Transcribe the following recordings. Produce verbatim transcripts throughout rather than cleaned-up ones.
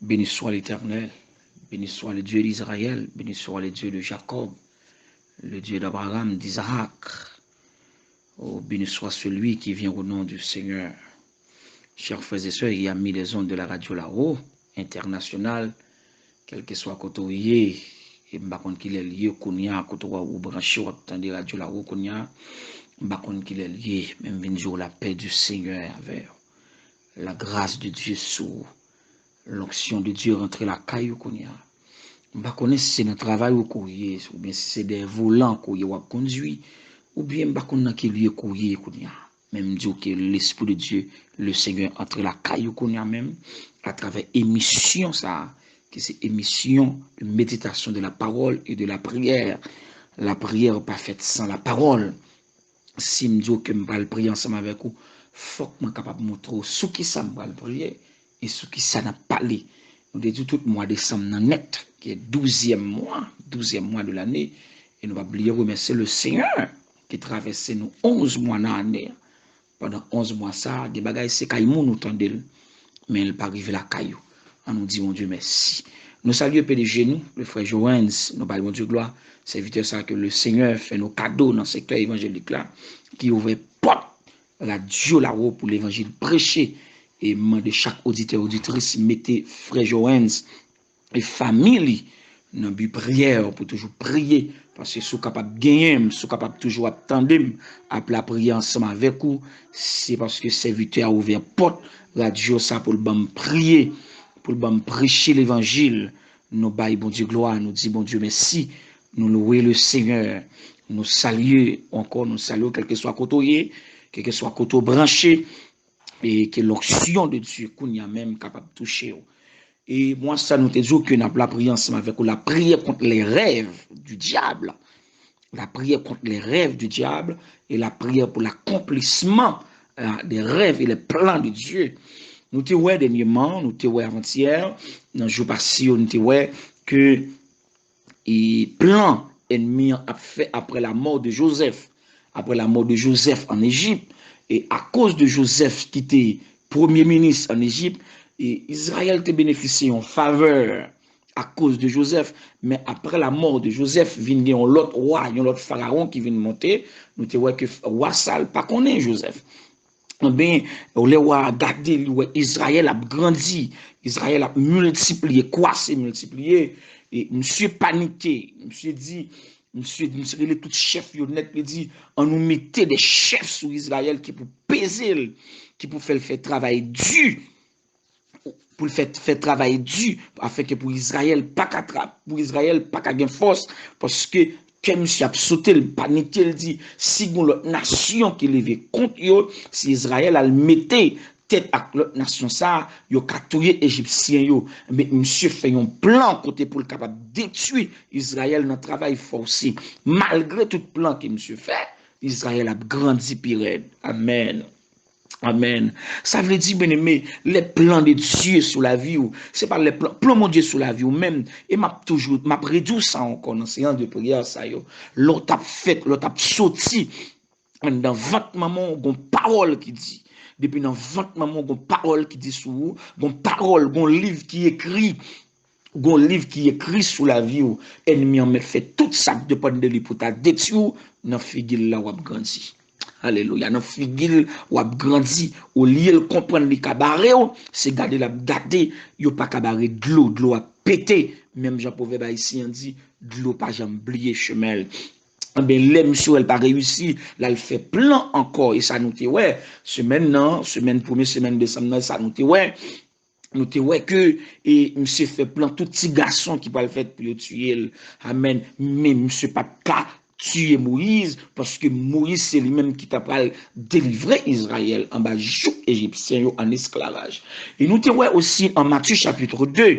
Béni soit l'Éternel, béni soit le Dieu d'Israël, béni soit le Dieu de Jacob, le Dieu d'Abraham, d'Isaac. Oh, béni soit celui qui vient au nom du Seigneur. Chers frères et sœurs, il y a mis les ondes de la radio là-haut, internationale, kèlkeswa kote w ye, e m pa konn kilè l ye kounye a, kote w, ou branche, w ap tande radyo la, ou kounye a, m pa konn kilè l ye, men m vin di w la paix du Seigneur avè w. La grâce de Dieu sou ou. L'onction de Dieu rantre lakay ou kounye a. M pa konnen si se nan travay ou ke w ye, oubyen si se dèyè volan ke w ye w ap kondwi, oubyen m pa konn nan ki lye ke w ye kounye a. Men m di w ke Lespri de Dye, le Senyè, antre lakay ou kounye a menm, atravè emisyon sa a, ki se emisyon de méditation de la parole et de la prière. Lapriyè pa fèt san lapawòl. Si m di w ke m pral priye ansanm avèk ou, fòk mwen kapab montre w sou kisa m pral priye e sou kisa n ap pale. Nou te di w tout mwa desanm nan nèt, ki se douzyèm mwa, douzyèm mwa de lane, e nou pa bliye remèsye le Senyè ki travèse nou onz mwa nan ane a. Pandan onz mwa sa a, gen bagay se kay moun ou tande l, men l pa rive lakay ou. An nou di Bondye mèsi. Nou salye P D G nou, le frè Joens, nou bay Bondye glwa, sèvitè sa a ke le Senyè fè nou kado nan sektè evanjelik la, ki ouvè pòt radyo la wo pou levanjil preche. E m mande chak oditè, oditris, mete frè Joens e fanmi li nan bi priyè, pou toujou priye, paske si w kapab genyen m, si w kapab toujou ap tande m, ap lapriyè ansanm avèk ou, se paske sèvitè a ouvè pòt radyo sa pou l ban m priye, pou l ban m preche levanjil. Nou bay Bondye glwa, nou di Bondye mèsi, nou lwe le Senyè, nou salye w ankò, nou salye w kèlkeswa kote w ye, kèlkeswa kote w branche, e ke l'onction de Dieu kounye a menm kapab touche w. E mwa sa nou te di w ke n ap lapriyè ansanm avèk ou, la prière contre les rêves du diable. La prière contre les rêves du diable et la prière pour l'accomplissement euh, des rêves et les plans de Dieu. Nou te wè dènyèman, nou te wè avantyè, nan jou pase yo, nou te wè ke e plan ènmi an ap fè apre la mort de Joseph. Apre la mort de Joseph en Égypte, e akoz de Joseph ki te premye minis an Ejip, e Izrayèl te benefisye yon favè akoz de Joseph, men apre la mort de Joseph, vin gen yon lòt wa, yon lòt farawon ki vin monte, nou te wè ke wa sa l pa konnen Joseph. Enben, lè wa a gade, li wè Izrayèl ap grandi, Izrayèl ap miltipliye, kwase, miltipliye, e misye panike, misye di, misye, misye rele tout chèf yo nèt, li di, an nou mete de chèf sou Izrayèl ki pou peze l, ki pou fè l fè travay di, pou l fè, fè travay di, afenke pou Izrayèl pa ka tra-, pou Izrayèl pa ka gen fòs, paske kè misye ap sote, l panike, l di, si gon lòt nasyon ki leve kont yo, si Izrayèl al mete tèt ak lòt nasyon sa a, yo ka touye Ejipsyen yo. Men misye fè yon plan kote pou l kapab detwi Izrayèl nan travay fòse. Malgre tout plan ke misye fè, Izrayèl ap grandi pi rèd. Amèn. Amèn. Sa vle di, byeneme, les plans de Dieu sou lavi w, se pa les plans, plan Bondye sou lavi w menm. E m ap toujou, m ap redi w sa ankò nan seyans de priyè sa yo. Lè w t ap fèt, lè w t ap soti anndan vant manman w, gon pawòl ki di. Depi nan vant manman w, gon pawòl ki di sou ou, gon pawòl, gon liv ki ekri. Gon liv ki ekri sou lavi w. Ènmi an mèt fè tout sa k depann de li pou ta detwi w. Nan figi l la w ap grandi. Alelouya. Nan figi l w ap grandi. Olye l konprann li ka bare w, se gade l ap gade. Yo pa ka bare dlo, dlo ap pete. Menm jan pwovèb ayisyen an di, dlo pa janm bliye chemen l. Enben, lè misye wè l pa reyisi, l al fè plan ankò. E sa nou te wè semèn nan, semèn, premye semèn desanm nan, sa nou te wè. Nou te wè ke e, misye fè plan tout ti gason ki pral fèt pou yo tiye l. Amèn. Men misye pa t ka tiye Moyiz, paske Moyiz se li menm ki ta pral delivre Izrayèl anba jouk Ejipsyen yo an esklavaj. E nou te wè osi an Matye chapit de,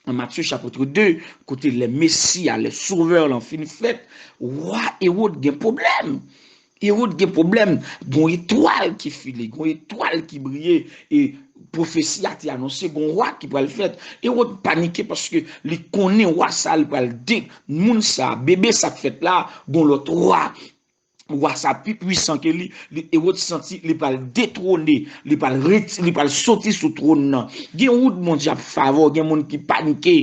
an Matye chapit de, kote lè Mesi a, lè Sovè lan fin fèt, wa Ewòd gen pwoblèm. Ewòd gen pwoblèm. Gon etwal ki file, gon etwal ki briye, e pwofesi a te anonse gon wa ki pral fèt. Ewòd panike paske li konnen wa sa a, li pral de moun sa a, bebe sa k fèt la, gon lòt wa. wa sa pi pwisan ke li, li Ewòd santi li pral detwone, li pral reti, li pral soti sou twòn nan. Gen wout Bondye ap favè, gen moun ki panike.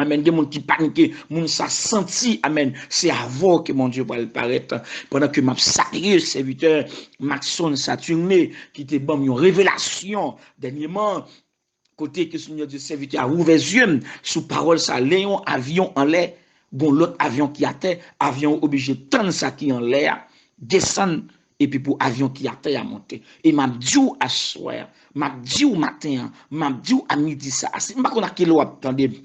Amèn. Gen moun ki panike. Moun sa santi, amèn, se avè w ke Bondye pral parèt. Pandan ke m ap salye sèvitè Maxon Saturne, ki te ban m yon revelasyon dènyèman, kote ke Senyè Dye sèvitè a ouvè zye m sou pawòl sa, lè yon avyon anlè, gon lòt avyon ki atè, avyon oblije tann sa ki anlè a desann, epi pou avyon ki atè a monte. E m ap di w aswè a, m ap di w maten an, m ap di w a midi sa a, si m pa konn a kilè w ap tande m,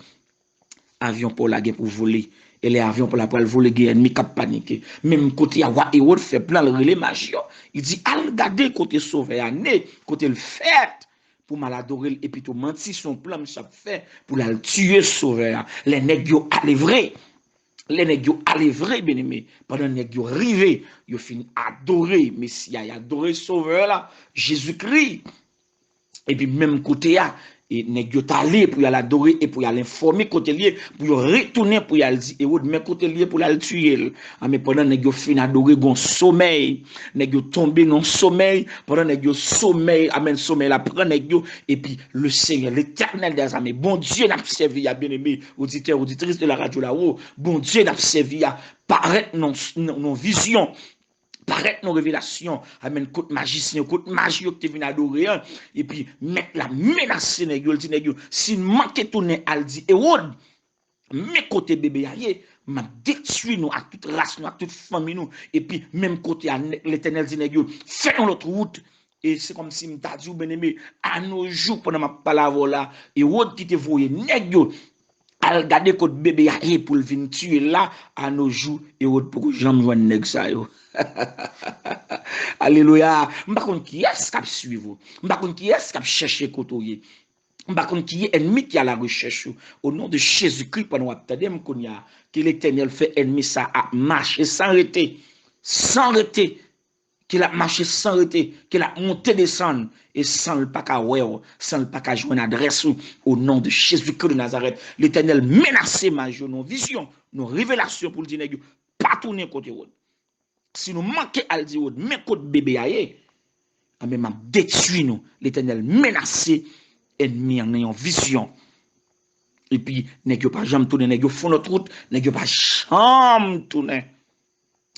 avyon pa w la gen pou vole. E lè avyon pa w la pral vole, gen ènmi k ap panike. Menm kote a, wa Ewòd fè plan, l rele maj yo. Li di, al gade kote Sovè a ne, kote l fèt, pou m al adore l, epi tou manti se yon plan misye ap fè pou l al tiye Sovè a. Lè nèg yo ale vre, lè nèg yo ale vre, byeneme, pandan nèg yo rive, yo fin adore Mesi a, y adore Sovè la, Jezikri. Epi menm kote a, e nèg yo t ale pou y al adore e pou y al enfòme kote l ye, pou yo retounen pou y al di Ewòd, men kote l ye pou l al tiye l. A, men pandan nèg yo fin adore, gon somèy. Nèg yo tonbe nan somèy. Pandan nèg yo somèy, amèn, somèy la pran nèg yo. Epi, le Seigneur, l'Éternel des armées, Bondye n ap sèvi a, byeneme, oditè, oditris de la radyo Lawo, Bondye n ap sèvi a, parèt nan, nan, nan vizyon, parèt nan revelasyon, amèn, kot majisyen, kot maj yo ki te vin adore an, epi mèt la menase nèg yo, l di nèg yo, si n manke tounen al di Ewòd, men kote bebe a ye, m ap detwi nou ak tout ras nou, ak tout fanmi nou, epi menm kote a, Letènèl di nèg yo, fè yon lòt wout. E se kòmsi m ta di w, byeneme, a no jou, pandan m ap pale avè w la, Ewòd ki te voye nèg yo al gade kot bebe a ye pou l vin tiye l la, a no jou, Ewòd poko janm jwenn nèg sa yo. Alelouya. M pa konn kiyès k ap swiv ou. M pa konn kiyès k ap chèche kote w ye. M pa konn ki ènmi ki a la rechèch ou. O non de Jezikri, pandan w ap tande m kounye a, ke Letènèl fè ènmi sa ap mache san rete. San rete. Ke l ap mache san rete, ke l ap monte desann, e san l pa ka wè w, san l pa ka jwenn adrès ou, o non de Jezikri de Nazarèt. Letènèl menase maj yo nan vizyon, nan revelasyon pou l di nèg yo, pa tounen kote Ewòd. Si nou manke al di Ewòd, men kot bebe a ye, anben m ap detwi nou. Letènèl menase ènmi an nan yon vizyon. Epi, nèg yo pa janm tounen, nèg yo fè yon lòt wout, nèg yo pa janm tounen.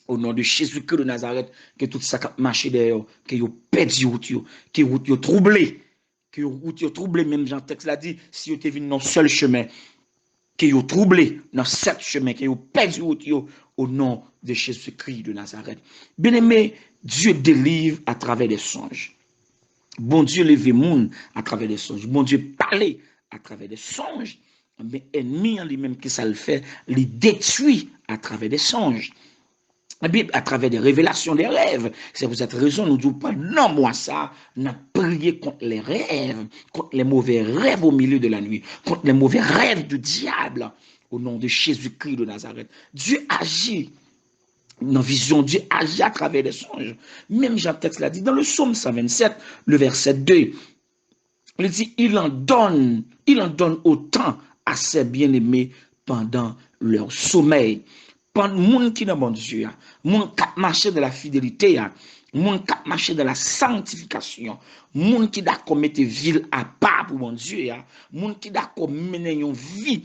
O non de Jezikri de Nazarèt, ke tout sa k ap mache dèyè yo, ke yo pèdi wout yo, ke wout yo twouble, ke yo, wout yo twouble, menm jan tèks la di, si yo te vin nan yon sèl chemen, ke yo twouble nan sèt chemen, ke yo pèdi wout yo, o non de Jezikri de Nazarèt. Byeneme, Dieu délivre à travers des songes. Bondye leve moun atravè de sonj. Bondye pale atravè de sonj. Men ènmi an li menm, kisa l fè? Li detwi atravè de sonj. Ebyen, atravè de revelasyon, de rèv. Se pou sèt rezon nou di w pandan mwa sa a, n ap priye kont les rêves, contre les mauvais rêves au milieu de la nuit, contre les mauvais rêves du diable, au nom de Jésus-Christ de Nazareth. Dieu agit nan vizyon, Dieu agit à travers des songes. Menm jan tèks la di, dans le psaume cent vingt-sept, le verset deux, li di, il en donne, il en donne autant à ses bien-aimés pendant leur sommeil. Pandan moun ki nan Bondye a, moun k ap mache dans la fidélité a, moun k ap mache dans la sanctification, moun ki dakò mete vi l apa pou Bondye a, moun ki dakò mennen yon vi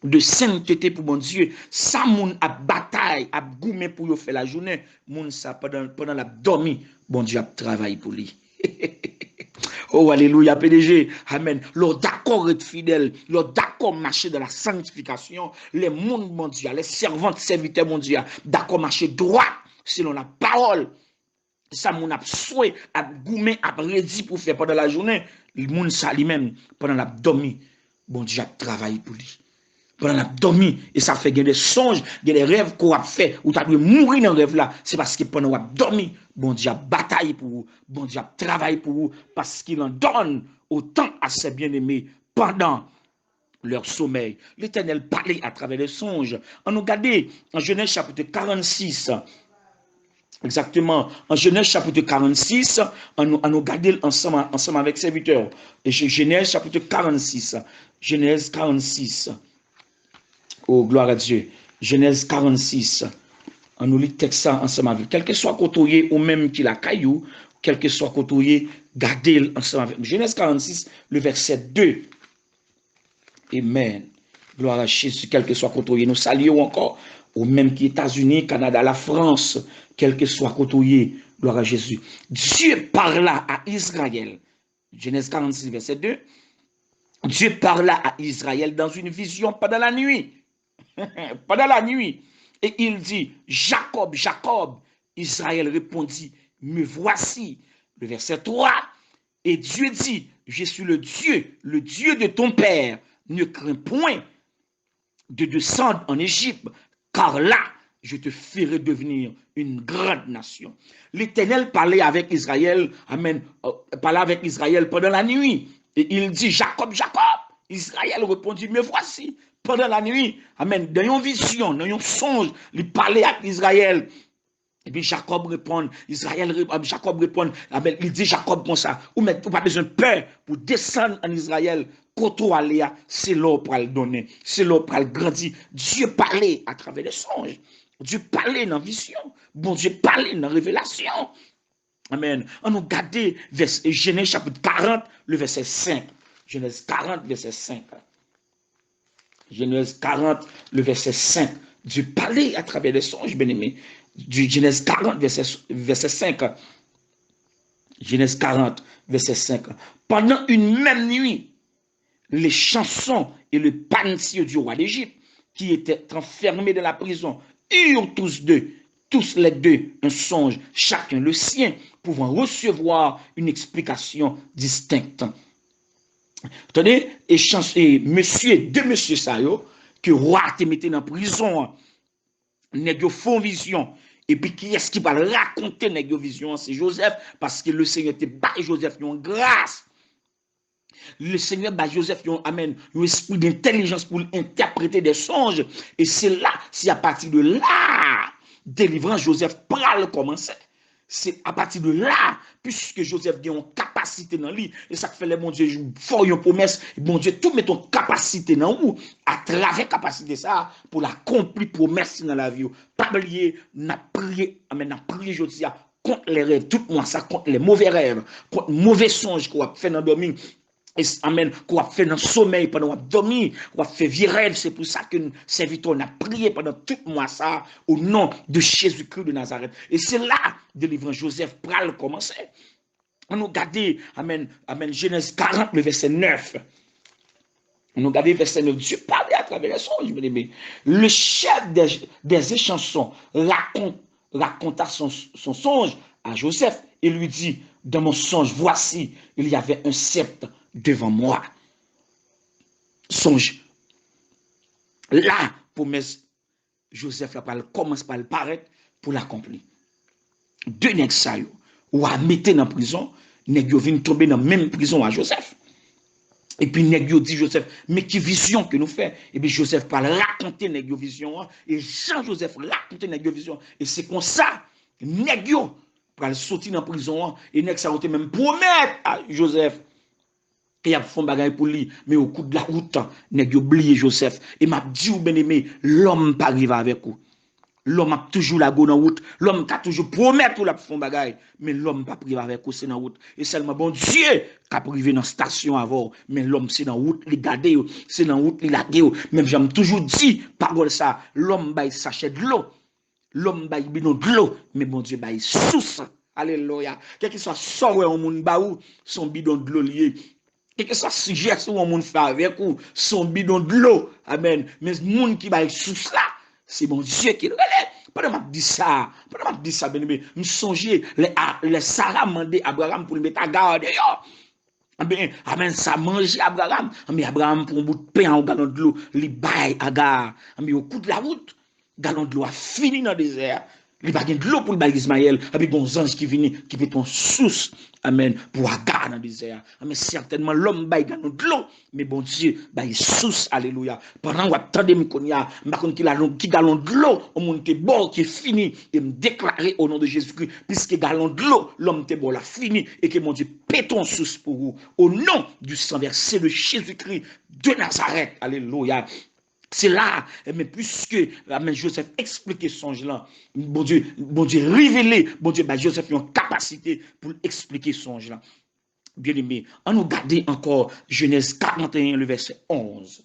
de sentete pou Bondye, sa moun ap batay, ap goumen pou yo fè lajounen, moun sa pandan, pandan l ap dòmi, Bondye ap travay pou li. Oh, alelouya, P D G. Amèn. Lè w dakò ret fidèl, lè w dakò mache dans la sanctification, lè moun Bondye a, lè sèvant, sèvitè Bondye a, dakò mache dwat selon la pawòl, sa moun ap swe, ap goumen, ap redi pou fè pandan lajounen, moun sa li menm, pandan l ap dòmi, Bondye ap travay pou li. Pandan l ap dòmi, e sa fè gen de sonj, gen de rèv ke w ap fè, ou ta dwe mouri nan rèv la, se paske pandan w ap dòmi, Bondye ap batay pou ou, Bondye ap travay pou ou, parce qu'il en donne autant à ses bien-aimés pendant leur sommeil. Letènèl pale atravè de sonj. Ann nou gade an Jenèz chapit karannsis. Egzakteman, an Jenèz chapit karannsis, ann nou, ann nou gade l ansanm, ansanm avèk sèvitè w. E Je-, Jenèz chapit karannsis. Jenèz karannsis. Oh, gloire à Dieu. Jenèz karannsis. An nou li tèks sa ansanm avè m. Kèlkeswa kote w ye, ou menm ki lakay ou, kèlkeswa kote w ye, gade l ansanm avè m. Jenèz karannsis, le vèsè de. Amen. Gloire à Jésus, kèlkeswa kote w ye. Nou salye w ankò. Ou menm ki Etazini, Kanada, Lafrans, kèlkeswa kote w ye. Gloire à Jésus. Dieu parla à Israël. Genèse quarante-six, verset deux. Dieu parla à Israël dans une vision pendant la nuit. Pendant la nuit. Et il dit, Jacob, Jacob. Israël répondit, Me voici. Le verset trois. Et Dieu dit, Je suis le Dieu, le Dieu de ton père. Ne crains point de descendre en Égypte, car là, je te ferai devenir une grande nation. L'Éternel parlait avec Israël, amen, euh, parlait avec Israël pendant la nuit. Et il dit, Jacob, Jacob. Israël répondit, Me voici. Pendant la nuit, amen, dans une vision, dans un songe, il parlait avec Israël. Epi Jakòb reponn, Izrayèl re-, Jakòb reponn, amen, li di Jakòb konsa, ou mèt, ou pa bezwen pè pou desann ann Izrayèl, kote w ale a, se la w pral donnen, se la w pral grandi. Dye pale atravè de sonj. Dye pale nan vizyon. Bondye pale nan revelasyon. Amen. Ann nou gade vès-, Jenèz chapit karant, le vèsè senk. Jenèz karant, vèsè senk. Genèse quarante, le verset cinq. Dieu parlait à travers les songes, bien-aimés. Du Genèse quarante, verset, verset cinq. Genèse quarante, verset cinq. Pendant une même nuit, les chansons et le pansier du roi d'Égypte, qui étaient enfermés dans la prison, eurent tous deux, tous les deux, un songe, chacun le sien, pouvant recevoir une explication distincte. Tande, e chans, e mesye, de mesye sa yo, ke wa te mete nan prizon an, nèg yo fè yon vizyon. Epi kiyès ki pral rakonte nèg yo vizyon an? Se Jozèf, paske Lesenyè te bay Jozèf yon gras. Lesenyè bay Jozèf yon, amen, yon espri dentèlijans pou l entèprete de sonj. E se la, se apati de la, delivrans Jozèf pral kòmanse. Se apati de la, piske Jozèf gen yon kapasite nan li, e sa k fè lè Bondye fè w yon pwomès, Bondye tou met yon kapasite nan ou, atravè kapasite sa a, pou l akonpli pwomès li nan lavi w. Pa bliye, n ap priye, amen, n ap priye jodi a kont lè rèv tout mwa sa, kont lè move rèv, kont move sonj ke w ap fè nan dòmi, e s-, amen, ke w ap fè nan somèy pandan w ap dòmi, w ap fè vye rèv. Se pou sa ke n, sèvitè w, n ap priye pandan tout mwa sa a, o non de Jezikri de Nazarèt. E se la delivrans Jozèf pral kòmanse. Ann nou gade, amen, amen, Genèse quarante, le verset neuf. Ann nou gade verset neuf. Dieu parlait à travers les songes, bien-aimés. Le chef des, des échansons raconte raconta son, son songe à Joseph et lui dit, Dans mon songe, voici, il y avait un sceptre devant moi. Sonj. La, pwomès Jozèf la pral kòmanse, pral parèt pou l akonpli. De nèg sa yo, wa mete nan prizon, nèg yo vin tonbe nan menm prizon a Jozèf. Epi nèg yo di Jozèf, Men ki vizyon ke nou fè? Epi Jozèf pral rakonte nèg yo vizyon an. E jan Jozèf rakonte nèg yo vizyon, e se konsa nèg yo pral soti nan prizon an. E nèg sa yo te menm pwomèt a Jozèf ke y ap fè yon bagay pou li. Men o kou de la wout, nèg yo bliye Jozèf. E m ap di w, byeneme, lòm pa rive avèk ou. Lòm ap toujou lage w nan wout. Lòm ka toujou pwomèt ou l ap fè yon bagay. Men lòm p ap rive avèk ou, se nan wout. E sèlman Bondye k ap rive nan estasyon avè w. Men lòm se nan wout li gade w. Se nan wout li lage w. Menm jan m toujou di pawòl sa, lòm bay sachè dlo. Lòm bay bidon dlo. Men Bondye bay sous. Alelouya. Kèlkeswa sa w wè yon moun ba ou, se yon bidon dlo li ye. Kèlkeswa sijès ou yon moun fè avèk ou, se yon bidon dlo. Amèn. Men moun ki bay sous la, se Bondye ki rele. Pandan m ap di sa, pandan m ap di sa, byeneme, m sonje lè, a, lè Sara mande Abraram pou l met Aga deyò. Ebyen, amèn, sa manje Abraram. Ebyen, Abraram pran yon bout pen a yon galon dlo, li bay Aga. Ebyen, o kou de la wout, galon dlo a fini nan dezè a. Li pa gen dlo pou l bay Izmayèl. Epi gon zanj ki vini, ki mete yon sous, amèn, pou Aga nan dezè a. Amèn, sètènman, lòm bay galon dlo, men Bondye bay sous, alelouya. Pandan w ap tande m kounye a, m pa konn ki lalon, ki galon dlo yon moun te ba w ki fini, e m deklare o non de Jezikri, piske galon dlo lòm te ba w la fini, e ke Bondye pete yon sous pou ou, o non du sang versé de Jésus-Christ de Nazareth, alelouya. Se la, ebyen, piske, amèn, Joseph eksplike sonj lan, Bondye, Bondye revele, Bondye bay Joseph yon kapasite pou l eksplike sonj lan. Byeneme, ann nou gade ankò Jenèz karant e en, le vèsè onz.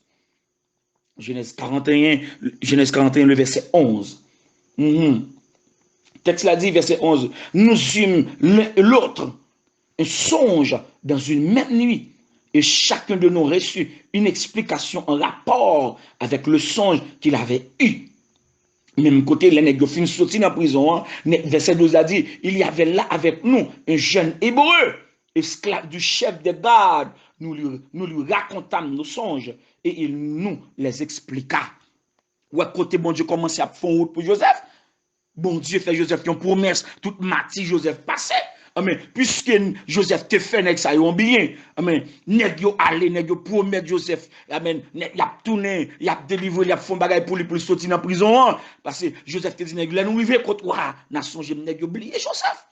Jenèz karant e en, Jenèz karant e en, le vèsè onz. Mhm. Tèks la di, vèsè onz, nous eûmes l'un et l'autre un songe dans une même nuit, et chacun de nous reçut une explication en rapport avec le songe qu'il avait eu. Menm kote, lè nèg yo fin soti nan prizon an, vèsè douz la di, il y avait là avec nous un jeune hébreu, esclave du chef des gardes. Nous lui, nous lui racontâmes nos songes et il nous les expliqua. Ou wè kote Bondye kòmanse ap fè yon wout pou Joseph? Bondye fè Joseph yon pwomès, tout mati Joseph pase. Amèn. Piske Joseph te fè nèg sa yo yon byen. Amèn. Nèg yo ale, nèg yo pwomèt Joseph. Amèn. Nèg, y ap tounen, y ap delivre, y ap fè yon bagay pou li, pou li soti nan prizon an. Paske Joseph te di nèg yo, lè nou rive kot wa a, n a sonje m. Nèg yo bliye Joseph.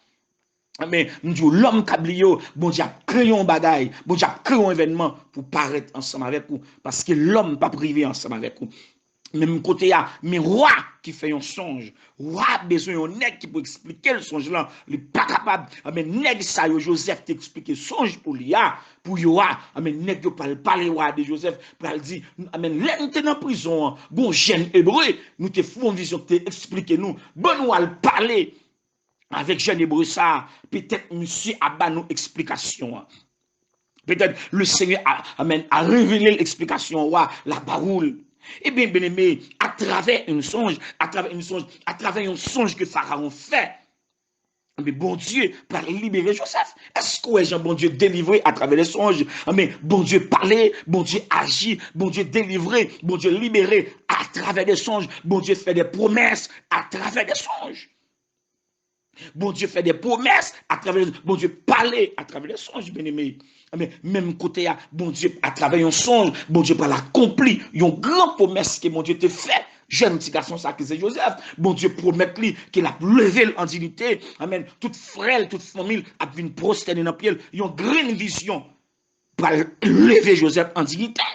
Men, m di w, lòm ka bliye w, Bondye ap kreye yon bagay, Bondye ap kreye yon evènman pou parèt ansanm avèk ou, paske lòm p ap rive ansanm avèk ou. Menm kote a, men wa ki fè yon sonj, wa bezwen yon nèg ki pou eksplike l sonj lan, li pa kapab. Anben, nèg sa yo, Joseph te eksplike sonj pou li a, pou yo a, anben, nèg yo pral pale wa de Joseph, pral di, anben, lè n te nan prizon an, gon jèn ebre, nou te fè yon vizyon ki te eksplike nou, ban nou al pale avèk jèn ebre sa a, petèt misye a ba nou eksplikasyon an. Peut-être le Seigneur a, amen, a révélé l'explication au roi, la ba ou l. Ebyen, byeneme, atravè yon sonj, atravè yon sonj, atravè yon sonj ke Farawon fè, ebyen, Bondye pral libere Joseph. Èske w wè jan Bondye delivre atravè le sonj? Ebyen, Bondye pale, Bondye aji, Bondye delivre, Bondye libere atravè de sonj. Bondye fè de pwomès atravè de sonj. Bondye fè de pwomès atravè, Bondye pale atravè de sonj, byeneme. Ebyen, menm kote a, Bondye, atravè yon sonj, Bondye pral akonpli yon gran pwomès ke Bondye te fè jèn ti gason sa ki se Joseph. Bondye pwomèt li ke l ap leve l an diyite. Amèn. Tout frè l, tout fanmi l ap vin pwostène nan pye l. Yon grenn vizyon pral leve Joseph an diyite.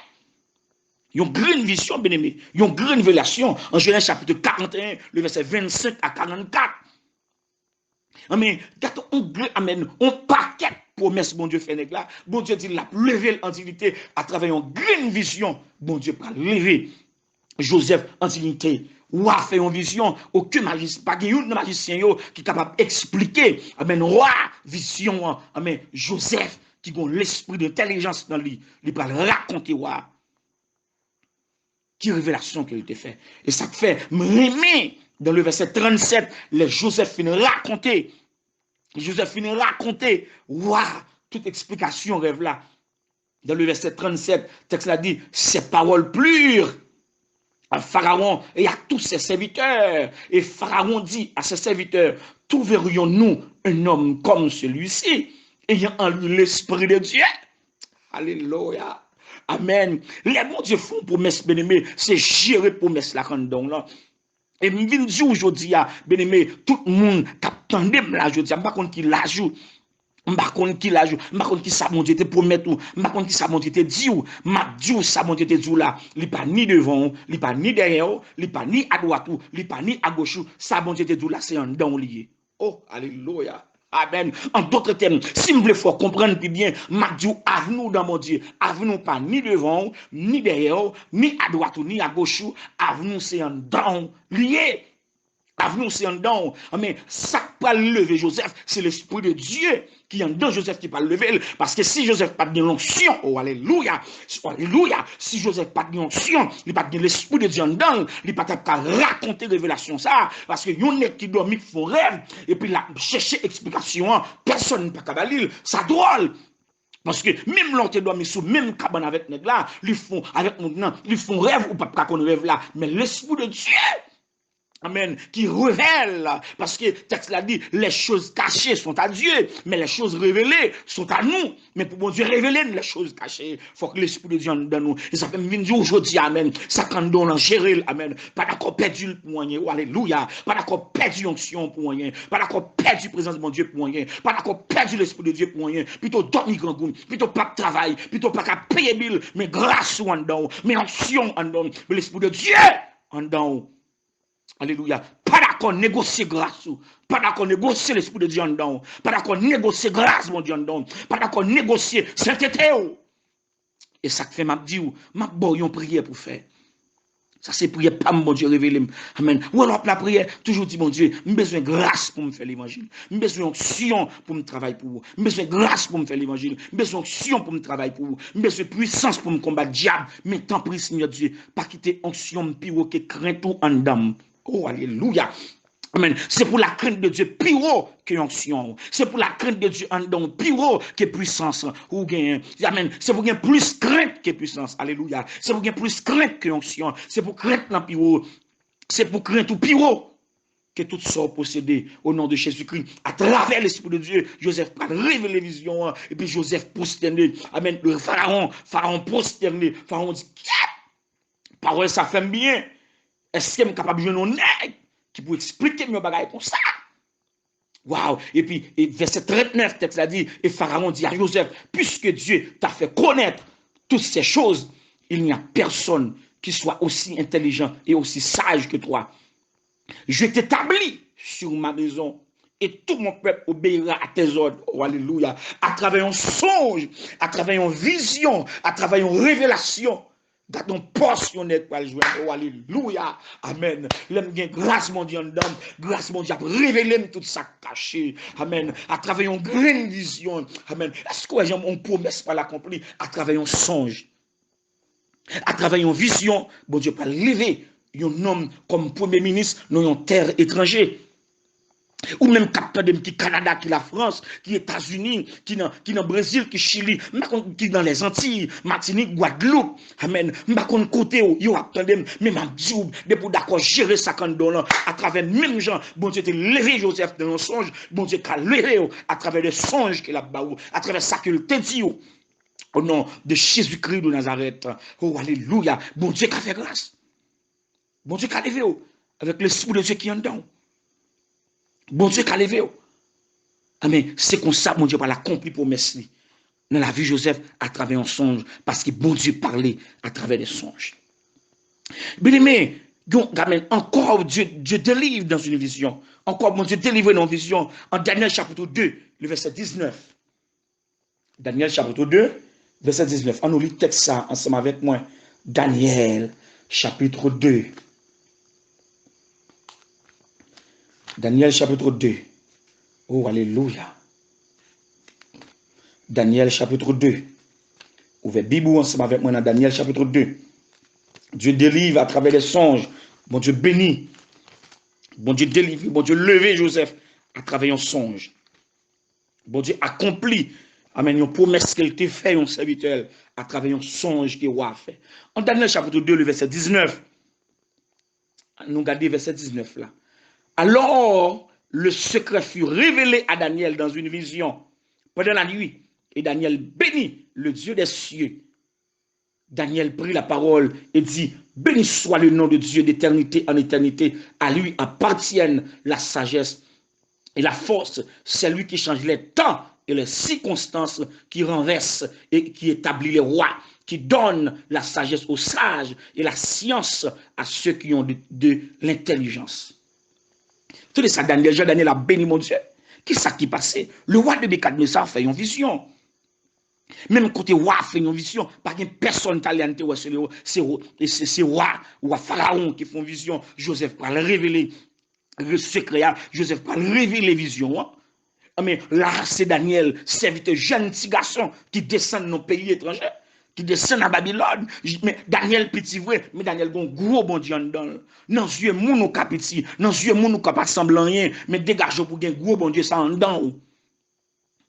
Yon grenn vizyon, byeneme. Yon grenn revelasyon. An Jenèz chapit karant e en, le vèsè vennsenk a karannkat. Amèn. Gade yon grenn, amèn, yon pakèt pwomès Bondye fè nèg la. Bondye di l ap leve l an diyite atravè yon grenn vizyon. Bondye pral leve Joseph an diyite. Wa fè yon vizyon, okenn majisyen, pa gen youn nan majisyen yo ki kapab eksplike, amèn, wa vizyon an. Amèn. Joseph ki gen lespri dentèlijans nan li, li pral rakonte wa ki revelasyon ke l te fè. E sa k fè m renmen, dans le verset trente-sept, lè Joseph fin rakonte, Joseph fin rakonte wa tout eksplikasyon rèv la. Dans le verset trente-sept, tèks la di, ces paroles plurent à Pharaon et à tous ses serviteurs. Et Pharaon dit à ses serviteurs, trouverions-nous un homme comme celui-ci, ayant en lui l'Esprit de Dieu? Alelouya. Amèn. Lè Bondye fè yon pwomès, byeneme, se jere pwomès la k anndan w lan. E m vin di w jodi a, byeneme, tout moun k ap tande m la jodi a, m pa konn ki laj ou. M pa konn ki laj ou. M pa konn ki sa Bondye te pwomèt ou. M pa konn ki sa Bondye te di w. M ap di w sa Bondye te di w la. Li pa ni devan w, li pa ni dèyè w, li pa ni adwat ou, li pa ni agoch ou. Sa Bondye te di w la, se anndan w li ye. Oh, alelouya. Amèn. An dòt tèm, si m vle fè w konprann pi byen, m ap di w, avni w dan Bondye. Avni w pa ni devan w, ni dèyè w, ni adwat ou, ni agoch ou. Avni w se anndan w li ye. Avni w se anndan w. Amèn. Sa k pral leve Joseph, se Lespri de Dye ki anndan Joseph ki pral leve l. Paske si Joseph pa t gen lonksyon, oh, alelouya, alelouya, si Joseph pa t gen onksyon, li pa t gen Lespri de Dye anndan l, li pa t ap ka rakonte revelasyon sa a. Paske yon nèg ki dòmi, ki fè yon rèv, epi l ap chèche eksplikasyon an, pèsonn pa ka ba li l, sa dwòl. Paske menm lè w te dòmi sou menm kabann avèk nèg la, li fè w, avèk moun nan, li fè w rèv, ou p ap ka konn rèv la. Men Lespri de Dye Amen. Qui révèle, paske tèks la di, les choses cachées sont à Dieu, mais les choses révélées sont à nous. Men pou Bondye revele n les choses cachées, fòk Lespri de Dye anndan nou. E sa fè m vin di w jodi a, amen, sa k anndan w lan, jere l, amen. Pa dakò pèdi l pou anyen, o alelouya. Pa dakò pèdi onksyon pou anyen. Pa dakò pèdi prezans Bondye pou anyen. Pa dakò pèdi Lespri de Dye pou anyen. Pito dòmi grangou, pito p ap travay, pito pa ka peye bil, men gras ou anndan w, men onksyon anndan w, men Lespri de Dye anndan w. Alelouya. Pa dakò negosye gras ou. Pa dakò negosye Lespri de Dye anndan w. Pa dakò negosye gras Bondye anndan w. Pa dakò negosye sentete w. E sa k fè m ap di w, m ap ba w yon priyè pou fè. Sa se priyè pa m, Bondye revele m. Amen. Ou wè lè w ap lapriyè, toujou di Bondye, m bezwen gras pou m fè levanjil. M bezwen onksyon pou m travay pou ou. M bezwen gras pou m fè levanjil. M bezwen onksyon pou m travay pou ou. M bezwen pwisans pou m konbat dyab. Men tanpri, Senyè Dye, pa kite onksyon m pi wo ke krent ou anndan m. O, alelouya. Amen. Se pou la crainte de Dieu pi wo ke onksyon ou. Se pou la crainte de Dieu anndan ou pi wo ke pwisans ou genyen. Amen. Se pou gen plis krent ke pwisans. Alelouya. Se pou gen plis krent ke onksyon. Se pou krent lan pi wo. Se pou krent ou pi wo ke tout sa w posede. O non de Jezikri, atravè Lespri de Dye, Jozèf pral revele vizyon an, epi Jozèf pwostène. Amen. Farawon, Farawon pwostène. Farawon di, "Kyèt! Pawòl sa fè m byen. Èske m kapab jwenn yon nèg ki pou eksplike m yon bagay konsa?" Waw! Epi, e vèsè trannèf, tèks la di, et Pharaon dit à Joseph, puisque Dieu t'a fait connaître toutes ces choses, il n'y a personne qui soit aussi intelligent et aussi sage que toi. Je t'établis sur ma maison et tout mon peuple obéira à tes ordres. Oh, alelouya. Atravè yon sonj, atravè yon vizyon, atravè yon revelasyon, gad yon pòs yon nèg pral jwenn. Oh, alelouya. Amèn. Lè m gen gras Bondye anndan m, gras Bondye ap revele m tout sa k kache. Amèn. Atravè yon grenn vizyon. Amèn. Èske w wè jan yon pwomès pral akonpli? Atravè yon sonj. Atravè yon vizyon, Bondye pral leve yon nonm kòm premye minis nan yon tè etranje. Ou menm k ap tande m ki Kanada, ki Lafrans, ki Etazini, ki nan, ki nan Brezil, ki Chili, m pa konn ki nan Lèzantiy, Matinik, Gwadloup. Amèn. M pa konn kote w, yo ap tande m, men m ap di w, depi w dakò jere sa k anndan w lan, atravè menm jan Bondye te leve Jozèf nan yon sonj, Bondye ka leve w atravè de sonj ke l ap ba ou, atravè sa ke l te di w. Au nom de Jésus-Christ de Nazareth. Oh, alelouya. Bondye ka fè gras. Bondye ka leve w avèk Lespri de Dye ki anndan w. Bondye ka leve w. Amèn. Se konsa Bondye pral akonpli pwomès li nan lavi Jozèf atravè yon sonj, paske Bondye pale atravè de sonj. Byeneme, yon, amèn, ankò Dieu, Dieu délivre dans une vision. Ankò Bondye delivre nan yon vizyon. An Danyèl chapit de, le vèsè diznèf. Danyèl chapit de, vèsè diznèf. Ann nou li tèks sa ansanm avèk mwen. Danyèl chapit de. Danyèl chapit de. Oh, alelouya. Danyèl chapit de. Ouvè Bib ou ansanm avèk mwen nan Danyèl chapit de. Dieu délivre à travers des songes. Bondye beni. Bondye delivre, Bondye leve Jozèf atravè yon sonj. Bondye akonpli, amèn, yon pwomès ke l te fè yon sèvitè l atravè yon sonj ke wa a fè. An Danyèl chapit de, le vèsè diznèf. Nou gade vèsè diznèf la. Alors, le secret fut révélé à Daniel dans une vision pendant la nuit, et Daniel bénit le Dieu des cieux. Daniel prit la parole et dit, béni soit le nom de Dieu d'éternité en éternité. À lui appartiennent la sagesse et la force. C'est lui qui change les temps et les circonstances, qui renverse et qui établit les rois, qui donne la sagesse aux sages et la science à ceux qui ont de, de l'intelligence. Tande sa, Daniel, jan Daniel ap beni Bondye. Kisa ki pase? Le roi Nebikadneza fè yon vizyon. Menm kote wa a fè yon vizyon, pa gen pèsonn Talyan te wè, se, se, se, se wa, wa Farawon ki fè yon vizyon. Jozèf pral revele sekrè a, Jozèf pral revele vizyon an. Men la, se Danyèl, sèvitè, jèn ti gason ki desann nan peyi etranje, ki desann nan Babilòn. Men Danyèl piti vre, men Danyèl gen yon gwo Bondye anndan l. Nan zye moun ou ka piti, nan zye moun ou ka pa sanble anyen, men degaje w pou gen gwo Bondye sa anndan w.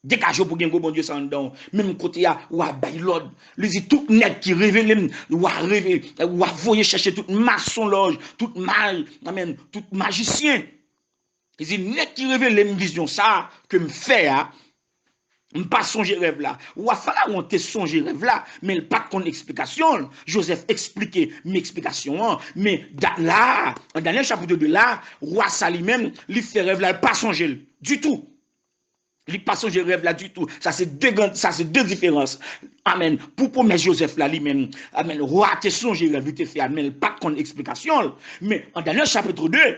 Degaje w pou gen gwo Bondye sa anndan w. Menm kote a, w a bay lòd. Li di, tout nèg ki revele m, w a reve-, w a voye chèche tout masonlòj, tout ma-, amèn, tout majisyen. Li di, nèg ki revele m vizyon sa a ke m fè a, m pa sonje rèv la. Wa Farawon te sonje rèv la, men l pa t konn eksplikasyon l. Jozèf eksplike m eksplikasyon an, men da-, la a, an Danyèl chapit de la, wa sa li menm, li fè rèv la, l pa sonje l ditou. Li pa sonje rèv la ditou. Sa se de gran, sa se de diferans. Amèn. Pou pwomès Jozèf la, li menm, amèn, wa te sonje rèv li te fè a, men l pa t konn eksplikasyon l. Men an Danyèl chapit de,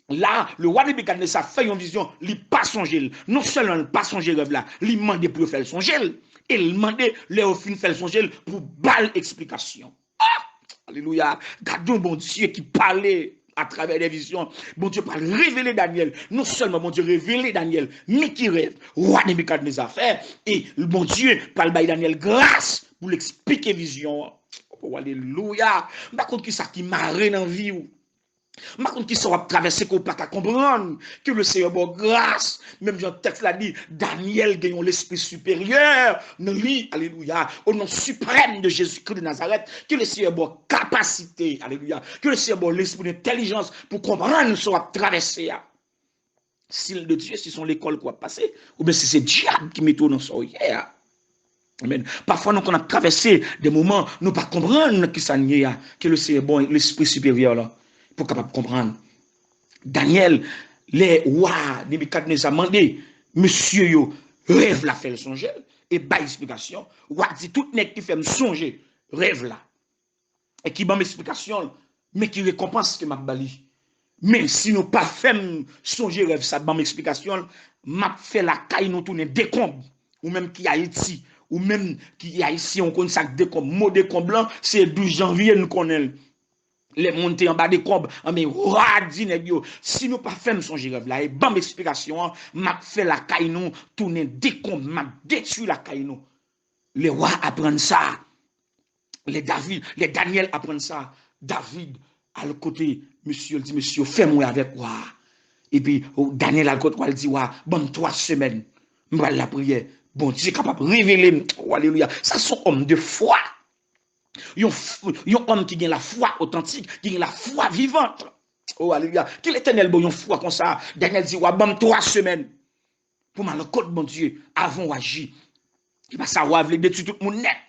la, le wa Nebikadneza fè yon vizyon, li pa sonje l. Non sèlman l pa sonje rèv la, li mande pou yo fè l sonje l. E l mande, lè yo fin fè l sonje l, pou ba l eksplikasyon. Ah! Alelouya! Gade yon Bondye ki pale atravè de vizyon. Bondye pral revele Danyèl. Non sèlman Bondye revele Danyèl, men ki rèv wa Nebikadneza fè. E Bondye pral bay Danyèl gras pou l eksplike vizyon an. Oh, alelouya! M pa konn ki sa ki mare nan vi w. M pa konn ki sa w ap travèse ke w pa ka konprann. Ke le Seyè ba w gras. Menm jan tèks la di, Danyèl gen yon lespri siperyè nan li. Alelouya. Au nom suprême de Jésus-Christ de Nazareth, ke le Seyè ba w kapasite. Alelouya. Ke le Seyè ba w lespri dentèlijans pou konprann sa w ap travèse a. Si l de Dye, si se yon lekòl ke w ap pase, oubyen si se dyab ki mete w nan sa w ye a. Amèn. Pafwa nou konn ap travèse de moman nou pa konprann nan kisa n ye a. Ke le Seyè ba w lespri siperyè la pou w kapab konprann. Danyèl, lè wa Nebikadneza mande mesye yo rèv la, fè l sonje l e bay eksplikasyon, wa di, tout nèg ki fè m sonje rèv la e ki ban m eksplikasyon l, men ki rekonpans ke m ap ba li. Men si nou pa fè m sonje rèv sa, ban m eksplikasyon l, m ap fè lakay nou tounen dekonb. Ou menm ki Ayiti, ou menm ki Ayisyen, ou konn sa k dekonb. Mo dekonb lan, se douz janvye n konnen l. Lè moun te anba dekonb, anben, wa di nèg yo, si nou pa fè m sonje rèv la e ban m eksplikasyon an, m ap fè lakay nou tounen dekonb, m ap detwi lakay nou. Lè wa aprann sa, lè David, lè Danyèl aprann sa, David al kote mesye, l di, mesye, fè m wè avèk wa. Epi, o, Danyèl al kote wa, l di, wa, ban m twa semèn. M pral lapriyè. Bondye kapab revele m. O, alelouya. Sa se yon òm de fwa. Yon f-, yon òm ki gen lafwa otantik, ki gen lafwa vivant. O, alelouya. Ke Letènèl ba w yon fwa konsa. Danyèl di, wa, ban m twa semèn pou m al kot Bondye avan w aji. E pa sa, wa vle detwi tout moun nèt.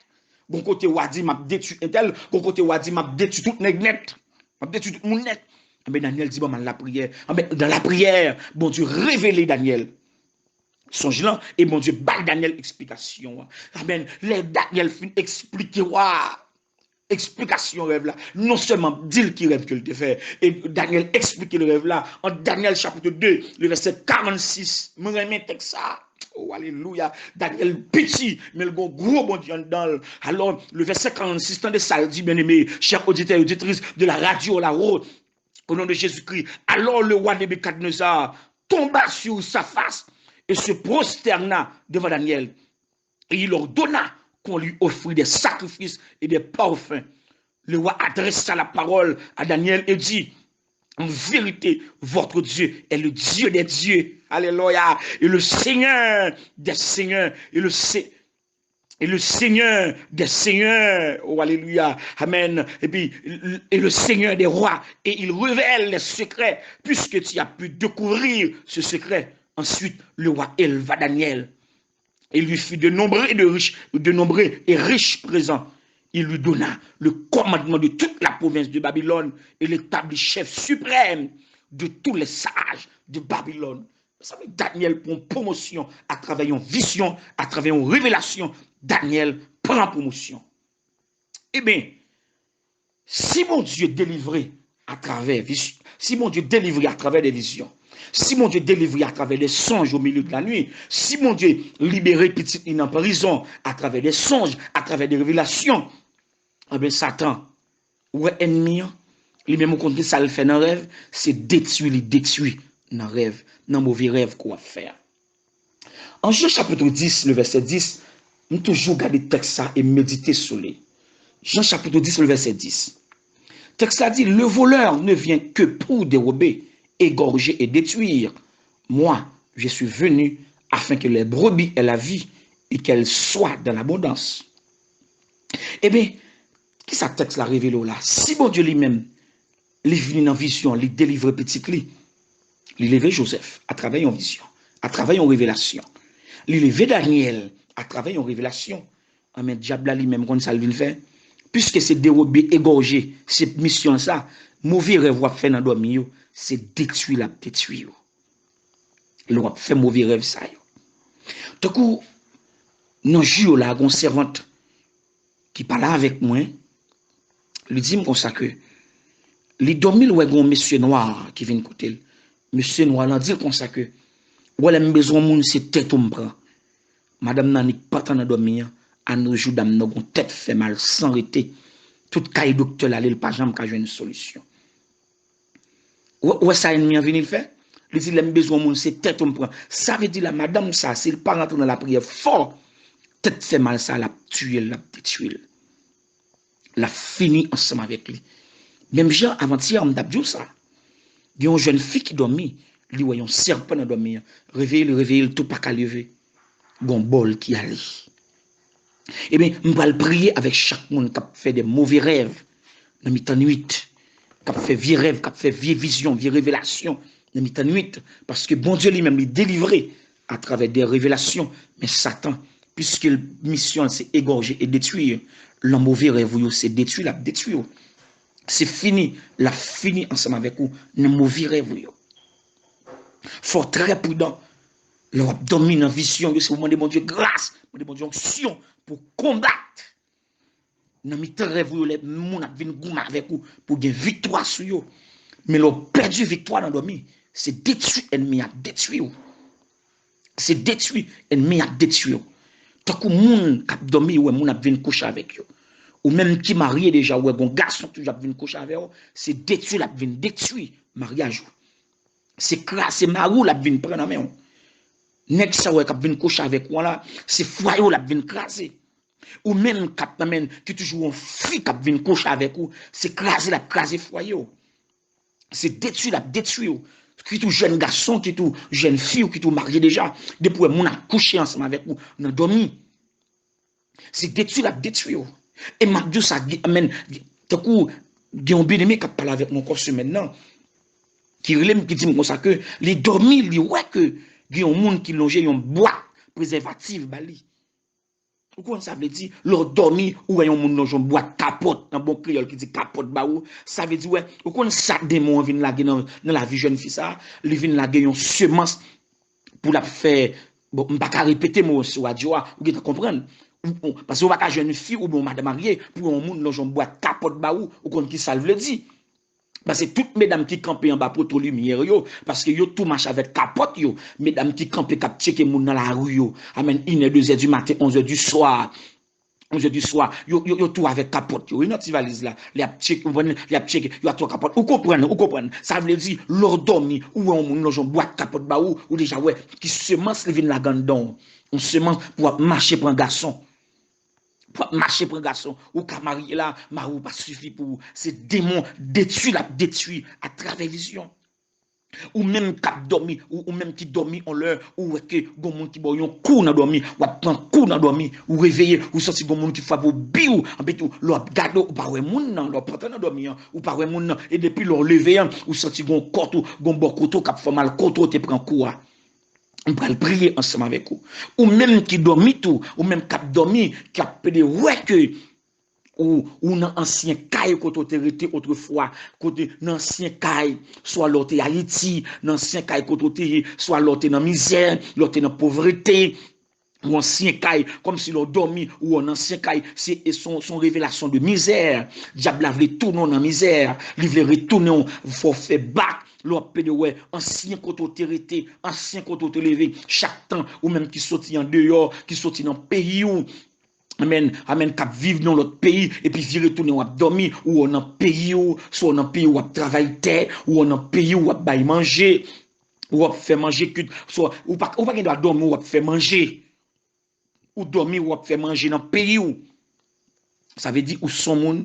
Gon kote wa di, m ap detwi entèl, gon kote wa di, m ap detwi tout nèg nèt. M ap detwi tout moun nèt. Anben, Danyèl di, ban m al lapriyè. Anben, nan lapriyè, Bondye revele Danyèl sonj lan, e Bondye bay Danyèl eksplikasyon an. Amèn. Lè Danyèl fin eksplike wa a, eksplikasyon rèv la. Non sèlman di l ki rèv ke l te fè, e Danyèl eksplike l rèv la an Danyèl chapit de, le vèsè karannsis. Mwen renmen tèks sa. O, alelouya. Danyèl piti, men l gon gwo Bondye anndan l. Alò, le vèsè karannsis, tande sa l di, bien-aimé, chers auditeurs et auditrices de la radio La Haute, au nom de Jésus-Christ. Alors le roi Nebuchadnezzar tomba sur sa face et se prosterna devant Daniel. Et il ordonna qu'on lui offrît des sacrifices et des parfums. Le roi adressa la parole à Daniel et dit, en vérité, votre Dieu est le Dieu des dieux. Alléluia. Et le Seigneur des seigneurs. Et le, Se-, et le Seigneur des seigneurs. Oh, alléluia. Amen. Et puis, et le Seigneur des rois. Et il révèle les secrets, puisque tu as pu découvrir ce secret. Ensuite, le roi éleva Daniel et lui fit de nombreux et de riches, de nombreux et riches présents. Il lui donna le commandement de toute la province de Babylone et l'établit chef suprême de tous les sages de Babylone. Sa vle Daniel pran pwomosyon atravè yon vizyon, atravè yon revelasyon. Daniel pran pwomosyon. Ebyen, si Bondye delivre atravè vis-, si Bondye delivre atravè de vizyon, si Bondye delivre atravè de sonj o milye de la nwi, si Bondye libere pitit li nan prizon atravè de sonj, atravè de revelasyon, anben, Satan, ou wè ènmi an, li menm ou konn ki sa l fè nan rèv, se detwi li detwi nan rèv, nan move rèv ke w ap fè a. An Jan chapit dis, le vèsè dis, m toujou gade tèks sa e m medite sou li. Jan chapit dis, le vèsè dis. Tèks la di, le voleur ne vient que pour dérober, égorger et détruire. Moi, je suis venu afin que les brebis aient la vie et qu'elles soient dans l'abondance. Ebyen, kisa tèks la revele w la? Si Bondye li menm, li vini nan vizyon, li delivre pitit li, li leve Jozèf atravè yon vizyon, atravè yon revelasyon. Li leve Danyèl atravè yon revelasyon. Anben, dyab la li menm konn sa l vin fè. Piske se dewobe, egòje, se misyon l sa, move rèv w ap fè nan dòmi yo, se detwi l ap detwi yo. Lè w ap fè move rèv sa yo. Tankou nan jou yo la, gen yon sèvant ki pale avèk mwen, li di m konsa ke li dòmi, l wè gen yon mesye nwa ki vin kote l. Mesye nwa lan di l konsa ke, ou wè lè m bezwen yon moun, se tèt ou m pran. Madanm nan annik pantan nan dòmi an, anojou dam nan gon tèt fè mal san rete. Tout kay doktè l ale, l pa janm ka jwenn solisyon. Ou wè sa ènmi an vini l fè? Li di, lè m bezwen moun, se tèt ou m pran. Sa vle di la, madanm sa, si l pa rantre nan lapriyè fò, tèt fè mal sa, l ap tiye l, l ap detwi l. L ap fini ansanm avèk li. Menm jan avantyè, m t ap di w sa. Gen yon jèn fi ki dòmi, li wè yon sèpan nan dòmi an. Reveye l, reveye l, tou pa ka leve. Gon bòl ki ale. Ebyen, m pral priye avèk chak moun k ap fè de move rèv nan mitan nwit, k ap fè vye rèv, k ap fè vye vizyon, vye revelasyon nan mitan nwit, paske Bondye li menm li delivre atravè de revelasyon, men Satan, piske misyon l se egòje e detwi, lan move rèv ou yo, se detwi l ap detwi w. Se fini, l ap fini ansanm avèk ou nan move rèv ou yo. Fò w trè pridan lè w ap dòmi nan vizyon yo, se pou mande Bondye gras, mande Bondye onksyon pou konbat nan mitan rèv ou yo, lè moun ap vin goumen avèk ou pou gen viktwa sou yo. Men lè w pèdi viktwa nan dòmi, se detwi ènmi ap detwi w. Se detwi ènmi ap detwi w. Tankou moun k ap dòmi, ou wè moun ap vin kouche avèk yo. Ou menm ki marye deja, ou wè gon gason toujou ap vin kouche avè w, se detwi l ap vin detwi maryaj ou. Se kraze mari w l ap vin pran nan men w. Nèg sa w wè k ap vin kouche avèk ou an la, se fwaye w l ap vin kraze. Ou menm k ap nan men, ki toujou yon fi k ap vin kouche avèk ou, se kraze l ap kraze fwaye w. Se detwi l ap detwi w. Kit ou jèn gason, kit ou jèn fi, ou kit ou marye deja. Depi w wè moun ap kouche ansanm avèk ou nan dòmi, se detwi l ap detwi w. E m ap di w sa, amèn, tankou gen yon byeneme k ap pale avèk mwen ankò semèn nan, ki rele m, ki di m konsa ke li dòmi, li wè ke gen yon moun ki lonje yon bwat prezèvatif ba li. Ou konn sa vle di, lè w dòmi, ou wè yon moun lonje yon bwat kapòt, nan bon kreyòl ki di kapòt ba ou, sa vle di, wè, ou konn sa demon an vin lage nan, nan lavi jèn fi sa, li vin lage yon semans pou l ap fè, bon, m pa ka repete mo sou radyo a, ou gentan konprann. Ou, ou, paske ou pa ka jwenn fi oubyen yon madanm marye, pou yon moun lonje yon bwat kapòt ba ou, ou konn ki sa l vle di. Paske tout medam ki kanpe anba poto limyè yo, paske yo tou mache avèk kapòt yo, medam ki kanpe k ap tcheke moun nan lari yo, amèn, inè, dezè di maten, onzè di swa, onzè di swa, yo, yo, yo tou avèk kapòt yo, wi, nan ti valiz la, lè y ap tcheke, ou konprann, lè y ap tcheke, yo tou kapòt, ou konprann, ou konprann, sa vle di, lè w dòmi, ou wè yon moun lonje yon bwat kapòt ba ou, ou deja wè ki semans li vin lage anndan w, yon semans pou w ap mache pran gason. Pou ap mache pran gason, ou ka marye la, mari w pa sifi pou ou. Se demon detwi l ap detwi atravè vizyon. Ou menm k ap dòmi, ou, ou menm ki dòmi on lè, ou wè ke gon moun ki ba w yon kou nan dòmi, w ap pran kou nan dòmi, ou reveye, ou santi gon moun ki frape w biw, anpil tou, lè w ap gade, ou pa wè moun nan, lè w ap antre nan dòmi an, ou pa wè moun nan, e depi lè w leve an, ou santi gon kòt ou, gon bò kote w k ap fè w mal kote w te pran kou a. M pral priye ansanm avèk ou. Ou menm ki dòmi tou, ou menm k ap dòmi, k ap pede wè ke ou, ou nan ansyen kay kote w te rete otrefwa, kote nan ansyen kay, swa lè w te Ayiti, nan ansyen kay kote w te ye, swa lè w te nan mizè, lè w te nan povrete, ou ansyen kay, kòmsi lè w dòmi, ou an ansyen kay, se, e son, son revelasyon de mizè. Dyab la vle tounen w nan mizè, li vle retounen w, fè w fè bak, lè w ap pede wè ansyen kote w te rete, ansyen kote w te leve, chak tan ou menm ki soti andeyò, ki soti nan peyi w, amèn, amèn, k ap viv nan lòt peyi, epi vire tounen w ap dòmi, ou w nan peyi w, swa w nan peyi w ap travay tè, ou w nan peyi w ap bay manje, ou w ap fè manje kwit, swa ou pa, ou pa gen dwa dòmi w ap fè manje. Ou dòmi, w ap fè manje nan peyi w. Sa vle di ou se yon moun,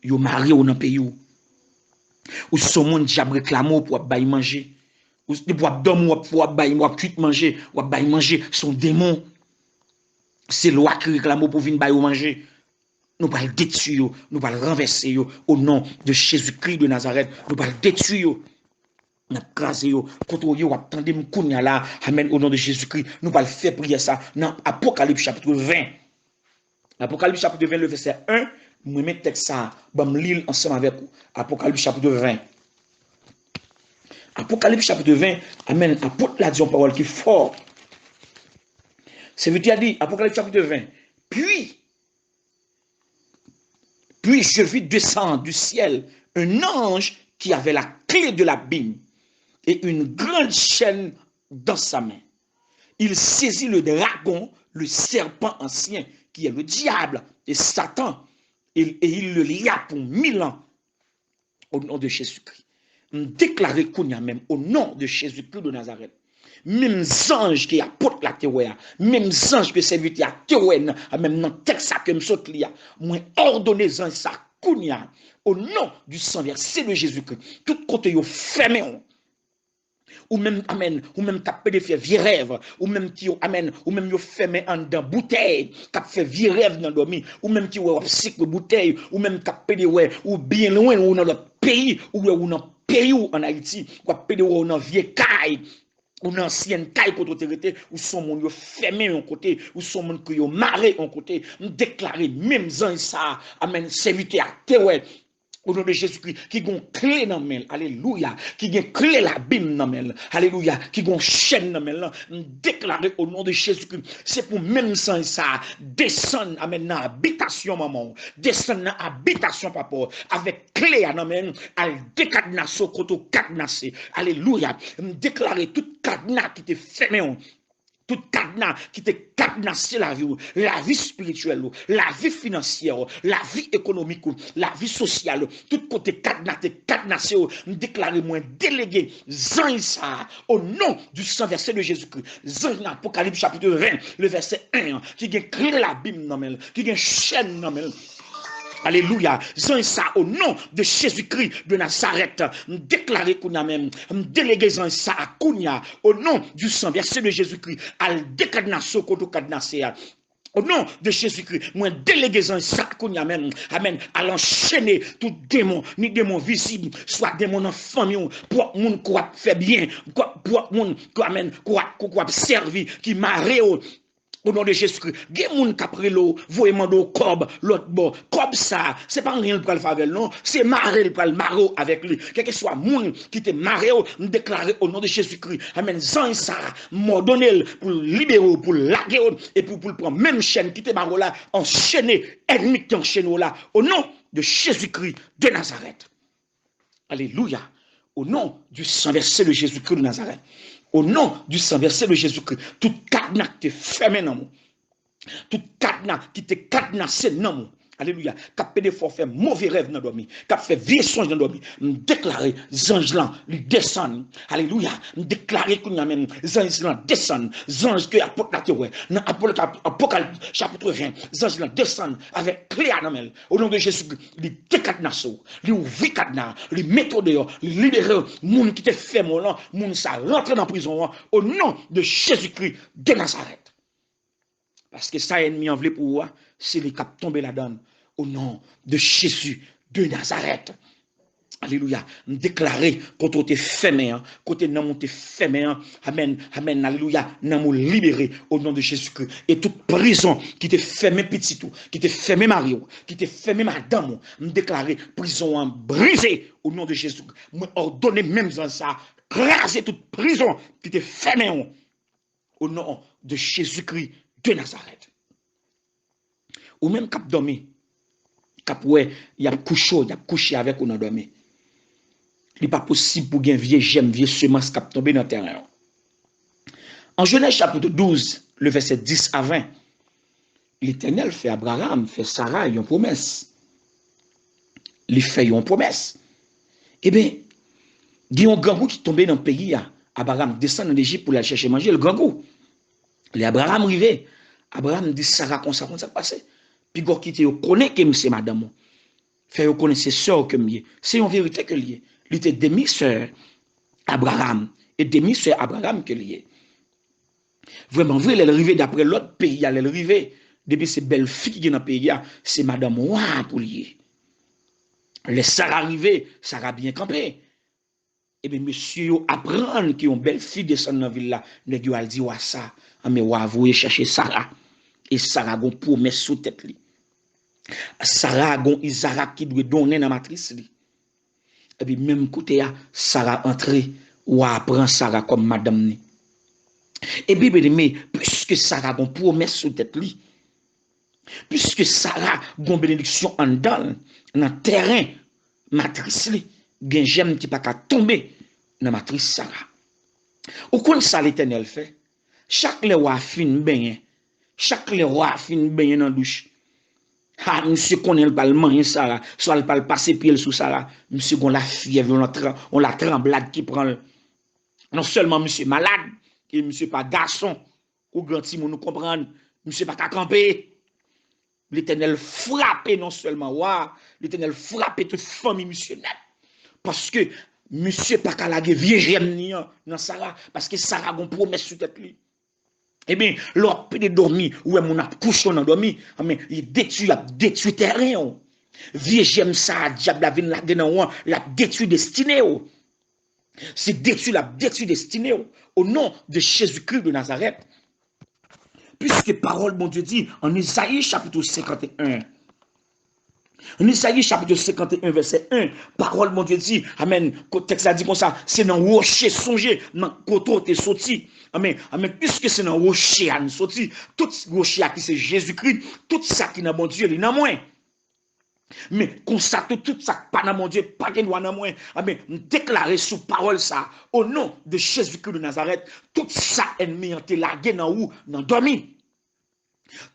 yo mare w nan peyi w. Ou se yon moun dyab reklame w pou w ap bay manje. Ou, depi w ap dòmi, w ap, w ap bay, w ap kwit manje, w ap bay manje, se yon demon. Se lwa ki reklame w pou vin ba yo manje. Nou pral detwi yo, nou pral ranvèse yo, o non de Jezikri de Nazarèt. Nou pral detwi yo. N ap kraze yo. Kote w ye, w ap tande m kounye a la. Amèn. O non de Jezikri, nou pral fè priyè sa nan Apokalips chapit ven. Apokalips chapit ven, le vèsè en, mwen met tèks sa, ban m li l ansanm avèk ou. Apokalips chapit ven. Apokalips chapit ven, amèn, apot la di yon pawòl ki fò. Sèvitè a di, Apokalips chapit ven, puis, puis je vis descendre du ciel un ange qui avait la clé de l'abîme et une grande chaîne dans sa main. Il saisit le dragon, le serpent ancien, qui est le diable et Satan, et, et il le lia pour mille ans. O non de Jezikri. M deklare kounye a menm, o non de Jezikri de Nazarèt. Menm zanj ke apot la te wè a, menm zanj ke sèvitè a te wè nan, menm nan tèks sa ke m sot li a, mwen òdone zanj sa kounye a, o non du sang versé de Jésus-Christ. Tout kote yo fèmen w, ou menm, amèn, ou menm k ap pede fè vye rèv, ou menm ki yo, amèn, ou menm yo fèmen anndan boutèy, k ap fè vye rèv nan dòmi, ou menm ki wè w ap sekwe boutèy, ou menm k ap pede wè ou byen lwen, ou nan lòt peyi, ou wè ou nan peyi w ann Ayiti, w ap pede wè w nan vye kay, ou nan ansyen kay kote w te rete, ou se yon moun yo fèmen yon kote, ou se yon moun ke yo mare yon kote. M deklare menm zanj sa a, amèn, sèvitè a te wè, o non de Jezikri, ki gen yon kle nan men l, alelouya, ki gen kle labim nan men l, alelouya, ki gen yon chèn nan men l lan, m deklare o non de Jezikri, se pou menm zanj sa a desann, amèn, nan abitasyon manman w, desann nan abitasyon papa w, avèk kle a nan men l, al dekadnase w kote w kadnase, alelouya, m deklare tout kadna ki te fèmen w, tout kadna ki te kadnase lavi w, lavi espirityèl ou, lavi finansyè w, lavi ekonomik ou, lavi sosyal ou, tout kote kadna te kadnase w, m deklare mwen delege zanj sa a, o non du sang versé de Jésus-Christ, zanj nan Apokalips chapit ven, le vèsè en an, ki gen kle labim nan men l, ki gen chèn nan men l. Alelouya. Zanj sa, o non de Jezikri de Nazarèt, m deklare kounye a menm, m delege zanj sa a kounye a, o non du sang versé de Jésus-Christ, al dekadnase w kote w kadnase a. O non de Jezikri, mwen delege zanj sa a kounye a menm, amèn, al anchene tout demon, ni demon vizib, swa demon nan fanmi w, pwòp moun ke w ap fè byen, pwòp moun ke, amèn, ke w ap, ke w ap sèvi, ki mare w, o non de Jezikri, gen moun k ap rele w, voye mande w kòb lòt bò. Kòb sa a, se pa anyen l pral fè avè l non. Se mare l pral mare w avèk li. Kèlkeswa moun ki te mare w, m deklare o non de Jezikri. Amèn. Zanj sa a, m òdone l pou l libere w, pou l lage w, epi pou l pran menm chèn ki te mare w la, anchene ènmi ki te anchene w la. O non de Jezikri de Nazarèt. Alelouya. O non du sang versé de Jésus-Christ de Nazareth. O non du sang versé de Jésus-Christ. Tout kadna ki te fèmen nan men w. Tout kadna ki te kadnase nan men w. Alelouya. K ap pede fè w fè move rèv nan dòmi. K ap fè vye sonj nan dòmi. M deklare zanj lan, li desann. Alelouya. M deklare kounye a menm, zanj lan desann. Zanj ke apot la te wè. Nan Apokalips chapit ven, zanj lan desann avèk kle a nan men l. O non de Jezi, li dekadnase w, li ouvri kadna, li mete w deyò, li libere moun ki te fèmen w lan, moun sa rantre nan prizon an, o non de Jezikri de Nazarèt. Paske sa ènmi an vle pou ou a, se li k ap tonbe ladan l, o non de Jezi de Nazarèt. Alelouya. M deklare kote w te fèmen an, kote nanm ou te fèmen an. Amèn, amèn, alelouya. Nanm ou libere o non de Jezikri. E tout prizon ki te fèmen pitit ou, ki te fèmen mari w, ki te fèmen madanm ou, m deklare prizon an brize o non de Jezikri. Mwen òdone menm zanj sa a, kraze tout prizon ki te fèmen w. O non de Jezikri de Nazarèt. Ou menm k ap dòmi, k ap wè y ap kouche w, y ap kouche avèk ou nan dòmi. Li pa posib pou gen vye jèm, vye semans k ap tonbe nan tèren w. An Jenèz chapit douz, le vèsè dis a ven, Letènèl fè Abraram, fè Sara yon pwomès. Li fè yon pwomès. Ebyen, gen yon grangou ki tonbe nan peyi a. Abraram desann ann Ejip pou l al chèche manje, l grangou. Lè Abraram rive, Abraram di Sara konsa, konn sa k pase? Piga w kite yo konnen ke m se madanm ou. Fè yo konnen se sè w ke m ye. Se yon verite ke l ye. Li te demi sè Abraram E demi sè Abraham ke li ye. Vrèman vre, lè l rive dapre lòd peyi a, lè l rive, depi se bèl fi ki gen nan peyi a, se madanm wa a pou li ye. Lè Sara rive, Sara byen kanpe. Ebyen, mesye yo aprann ke yon bèl fi desann nan vil la. Nèg yo al di wa sa, anben wa voye chèche Sara. E Sara gon pwomès sou tèt li. Sara gon Izarak ki dwe donnen nan matris li. Epi menm kote a, Sara antre, wa a pran Sara kòm madanm ni. Epi byeneme, piske Sara gon pwomès sou tèt li, piske Sara gon benediksyon anndan l, nan tèren matris li, gen jèm ki pa ka tonbe nan matris Sara. Ou konn sa Letènèl fè? Chak lè wa fin benyen, chak lè wa fin benyen nan douch, ha, misye konnen l pral manyen Sara, swa l pral pase pye l sou Sara, misye gon lafyèv, yon latran-, yon latranblad ki pran l. Non sèlman misye malad, e misye pa gason, ou gran timoun, ou konprann, misye pa ka kanpe. Letènèl frape non sèlman wa, Letènèl frape tout fanmi misye nèt. Paske misye pa ka lage vye jèm ni an nan Sara, paske Sara gon pwomès sou tèt li. Ebyen, lè w ap pede dòmi, ou wè moun ap kouche w nan dòmi, anben, li detwi, l ap detwi tèren w. Vye jèm sa a, dyab la vin lage nan ou an, l ap detwi destine w. Se detwi l ap detwi destine w. Au nom de Jésus-Christ de Nazareth. Puisque parole Bondye di, an Ezayi chapit senkant e en, an Ezayi chapit senkant e en, vèsè en, pawòl Bondye di, amèn, ko-, tèks la di konsa, se nan woche sonje, nan kote w te soti. Amèn, amèn, piske se nan woche a n soti, tout woche a ki se Jezikri, tout sa ki nan Bondye, li nan mwen. Men konsa tou, tout sa k pa nan Bondye pa gen dwa nan mwen. Amèn, m deklare sou pawòl sa, o non de Jezikri de Nazarèt, tout sa ènmi an te lage nan ou, nan dòmi.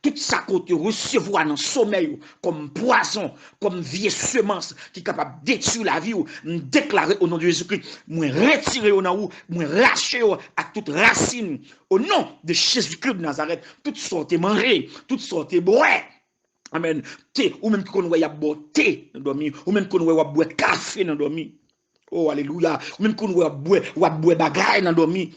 Tout sa ke w te resevwa nan somèy ou, kòm pwazon, kòm vye semans ki kapab detwi lavi w, m deklare o non de Jezikri, mwen retire yo nan ou, mwen rache yo ak tout rasin. O non de Jezikri de Nazarèt, tout sa w te manje, tout sa w te bwè. Amèn. Te, ou menm ki konn wè y ap ba w te nan dòmi, ou menm ki konn wè w ap bwè kafe nan dòmi. Oh, alelouya. Ou menm konn wè w ap bwè, w ap bwè bagay nan dòmi.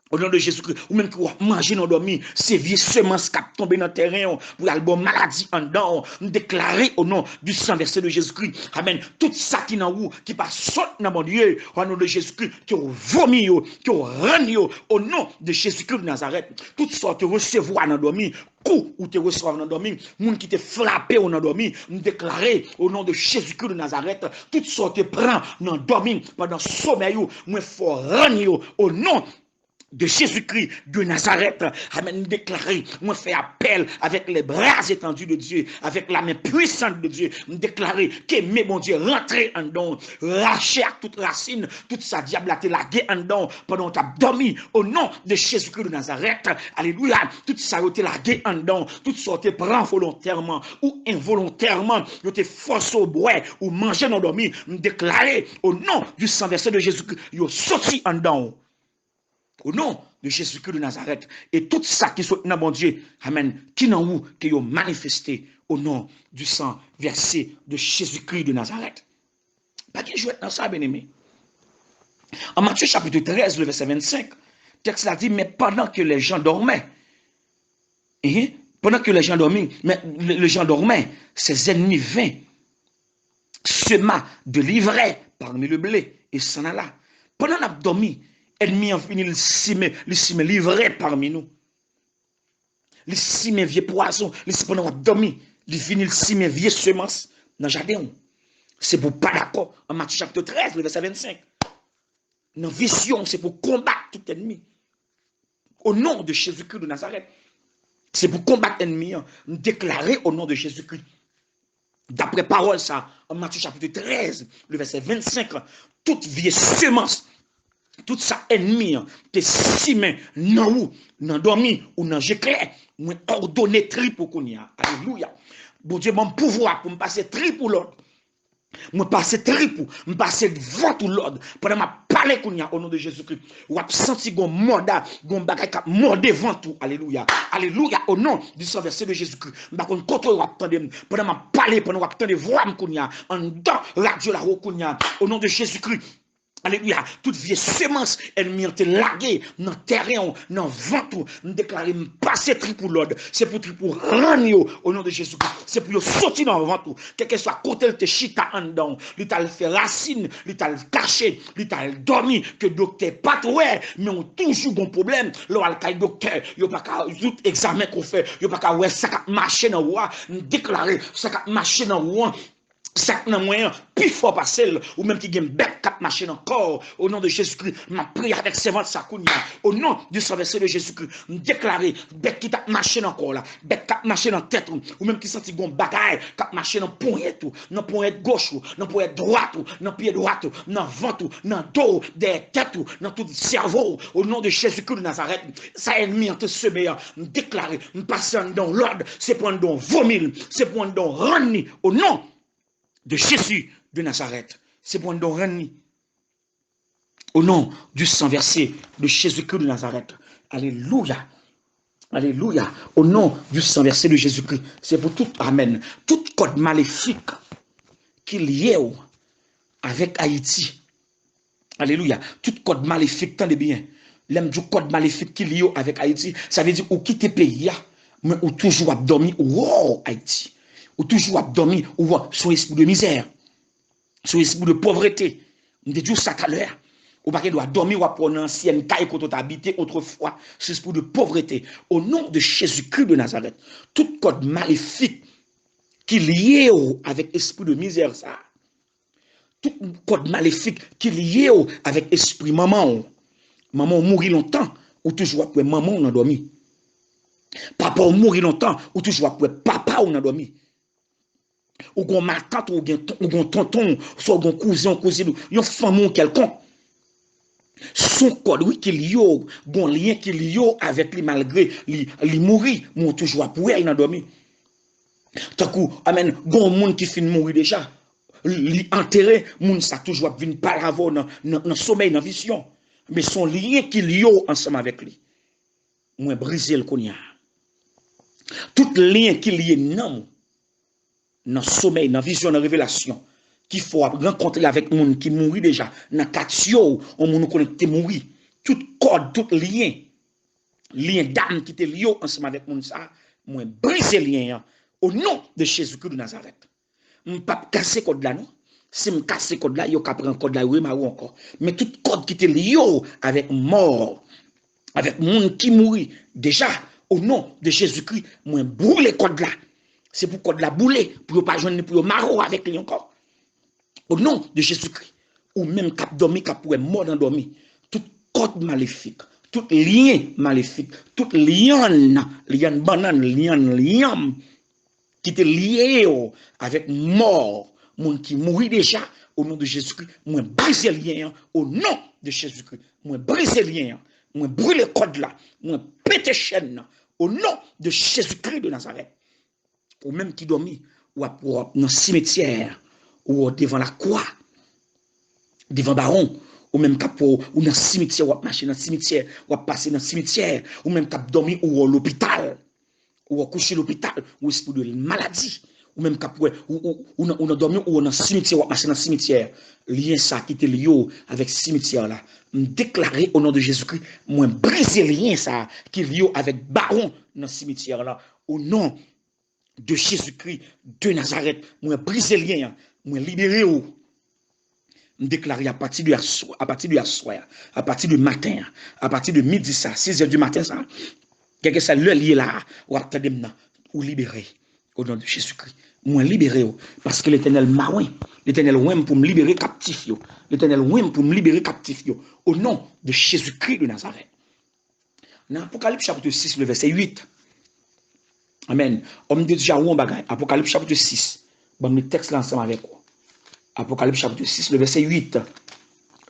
O non de Jezikri, ou menm ki w ap manje nan dòmi, se vye semans k ap tonbe nan tèren w pou y al ba w maladi anndan w. M deklare o non du sang versé de Jésus-Christ. Amèn. Tout sa ki nan ou, ki pa sot nan Bondye, o non de Jezikri, ke w vomi yo, ke w rann yo, o non de Jezikri de Nazarèt. Tout sa w te resevwa nan dòmi, kou ou te resevwa nan dòmi, moun ki te frape w nan dòmi, m deklare, o non de Jezikri de Nazarèt, tout sa w te pran nan dòmi, pandan somèy ou, mwen fè w rann yo, o non de Jezikri de Nazarèt. Amèn. M deklare, mwen fè apèl avec les bras étendus de Dieu, avec la main puissante de Dieu. M deklare ke men Bondye rantre anndan w, rache ak tout rasin, tout sa dyab la te lage anndan w pandan w t ap dòmi. O non de Jezikri de Nazarèt, alelouya, tout sa yo te lage anndan w, tout sa w te pran volontèman ou envolontèman, yo te fòse w bwè, ou manje nan dòmi, m deklare, o non du sang versé de Jésus-Christ, yo soti anndan w. O non de Jezikri de Nazarèt. E tout sa ki sot nan Bondye, amèn, ki nan ou, ke yo manifeste o non du sang versé de Jésus-Christ de Nazareth. Pa gen jwèt nan sa, byeneme. An Matye chapit trèz, le vèsè vennsenk, tèks la di, mais pendant que les gens dormaient, hein, pendant que les gens dormaient, mais le, le gens dormaient, ses ennemis vinrent sema de l'ivraie parmi le blé et s'en alla. Pandan n ap dòmi, ènmi an vini, li simen, li simen livrè pami nou. Li simen vye pwazon, li si-, pandan w ap dòmi, li vini, li simen vye semans nan jaden w. Se pou w pa dakò, an Matye chapit trèz, le vèsè vennsenk. Nan vizyon, se pou konbat tout ènmi. O non de Jezikri de Nazarèt. Se pou konbat ènmi an. M deklare o non de Jezikri. Daprè pawòl sa, an Matye chapit trèz, le vèsè vennsenk, tout vye semans, tout sa ènmi an te simen nan ou, nan dòmi ou nan je klè, mwen òdone trip ou kounye a. Alelouya. Bondye ban m pouvwa pou m pase trip ou lòd. Mwen pase trip ou, m pase vant ou lòd. Pandan m ap pale kounye a, o non de Jezikri, w ap santi gon mòda, gon bagay k ap mòde vant ou. Alelouya. Alelouya. O non du sang versé de Jezikri. M pa konn kote w ap tande m. Pandan m ap pale, pandan w ap tande vwa m kounye a, anndan radyo la, o kounye a, o non de Jezikri, Alelouya. Tout vye semans ènmi an te lage nan tèren w, nan vant ou, m deklare m pase trip ou lòd. Se pou trip ou rann yo, o non de Jezi Kri. Se pou yo soti nan vant ou. Kèlkeswa kote l te chita anndan w, li t al fè rasin, li t al kache, li t al dòmi, ke doktè pa t wè, men ou toujou gon pwoblèm. Lè w al kay doktè, yo pa ka rezoud egzamen ke w fè, yo pa ka wè sa k ap mache nan ou a. M deklare, sa k ap mache nan ou an, sa k nan mwen an pi fò pase l, ou menm ki gen bèt k ap mache nan kò w, o non de Jezi Kri, m ap priye avèk sèvant sa kounye a, o non du sang versé de Jezi Kri, m deklare bèt ki t ap mache nan kò w la, bèt k ap mache nan tèt ou, ou menm ki santi gon bagay k ap mache nan ponyèt ou, nan ponyèt goch ou, nan ponyèt dwat ou, nan pye dwat ou, nan vant ou, nan do w, dèyè tèt ou, nan tout sèvo w, o non de Jezi Kri de Nazarèt, sa ènmi an te seme an, m deklare, m pase anndan w lòd, se pou anndan w vomi l, se pou anndan w rann li, o non de Jezi de Nazarèt. Se pou anndan w rann li. O non du sang versé de Jezi Kri de Nazarèt. Alelouya. Alelouya. O non du sang versé de Jezi Kri. Se pou tout, amèn. Tout kòd malefik ki lye w avèk Ayiti. Alelouya. Tout kòd malefik, tande byen. Lè m di w kòd malefik ki lye w avèk Ayiti, sa vle di ou kite peyi a, men ou toujou ap dòmi ou wè Ayiti. Ou toujou ap dòmi ou wè, se yon espri de mizè. Se yon espri de povrete. M te di w sa talè a. Ou pa gen dwa dòmi w ap wè w nan ansyèn kay kote w t abite otrefwa. Se espri de povrete. O non de Jezi Kri de Nazarèt, tout kòd malefik ki lye w avèk espri de mizè sa a, tout kòd malefik ki lye w avèk espri manman w. Manman w mouri lontan, ou toujou ap wè manman w nan dòmi. Papa w mouri lontan, ou toujou ap wè papa w nan dòmi. Ou gon matant, ou gen, ou gon tonton, swa ou gon kouzen, ou kouzin, yon fanmi w kèlkonk. Se yon kòd, wi, ki lye w, gon lyen ki lye w avèk li malgre li, li mouri, men ou toujou ap wè l nan dòmi. Tankou, amèn, gon moun ki fin mouri deja, li antere, moun sa toujou ap vin pale avè w nan, nan, nan somèy, nan vizyon. Men se yon lyen ki lye w ansanm avèk li. Mwen brize l kounye a. Tout lyen ki lye nanm ou nan somèy, nan vizyon, nan revelasyon, ki fè w ap rankontre avèk moun ki mouri deja nan katye w, yon moun ou konnen ki te mouri. Tout kòd, tout lyen, lyen dam ki te lye w ansanm avèk moun sa a, mwen brize lyen an, o non de Jezi Kri de Nazarèt. M p ap kase kòd la, non. Si m kase kòd la, yo ka pran kòd la, yo remare w ankò. Men tout kòd ki te lye w avèk mò, avèk moun ki mouri deja, o non de Jezi Kri, mwen boule kòd la. Se pou kòd la boule, pou yo pa jwenn li, pou yo mare w avèk li ankò. O non de Jezi Kri, ou menm k ap dòmi, k ap wè mò nan dòmi, tout kòd malefik, tout lyen malefik, tout lyann, lyann bannann, lyann lyanm, ki te lye yo avèk mò moun ki mouri deja, o non de Jezi Kri, mwen brize lyen an, o non de Jezi Kri, mwen brize lyen an, mwen brile kòd la, mwen pete chèn nan, o non de Jezi Kri de Nazarèt. Ou menm ki dòmi, w ap, w ap nan simityè, ou devan lakwa, devan bawon, ou menm k ap, ou nan simityè, w ap mache nan simityè, w ap pase nan simityè, ou menm k ap dòmi, ou lopital. Ou wè kouche lopital, ou espri de maladi. Ou menm k ap wè, ou, ou, ou nan, ou nan dòmi, ou nan simityè, w ap mache nan simityè. Lyen sa ki te lye w avèk simityè la. M deklare o non de Jezi Kri, mwen brize lyen sa ki lye w avèk bawon nan simityè la. O non de Jezi Kri de Nazarèt, mwen brize lyen an, mwen libere w. M deklare apati de aswè, apati de aswè a, apati de maten an, apati de midi sa, sis zè di maten sa, kèlkeswa lè l ye la a, w ap tande m nan, ou libere. O non de Jezi Kri, mwen libere w, paske Letènèl mawen, Letènèl wè m pou m libere kaptif yo, Letènèl wè m pou m libere kaptif yo, o non de Jezi Kri de Nazarèt. Nan Apokalips chapit sis, le vèsè uit. Amèn. Òm de Dye a, ou yon bagay. Apokalips chapit sis. Ban m li tèks la ansanm avèk ou. Apokalips chapit sis, le vèsè uit.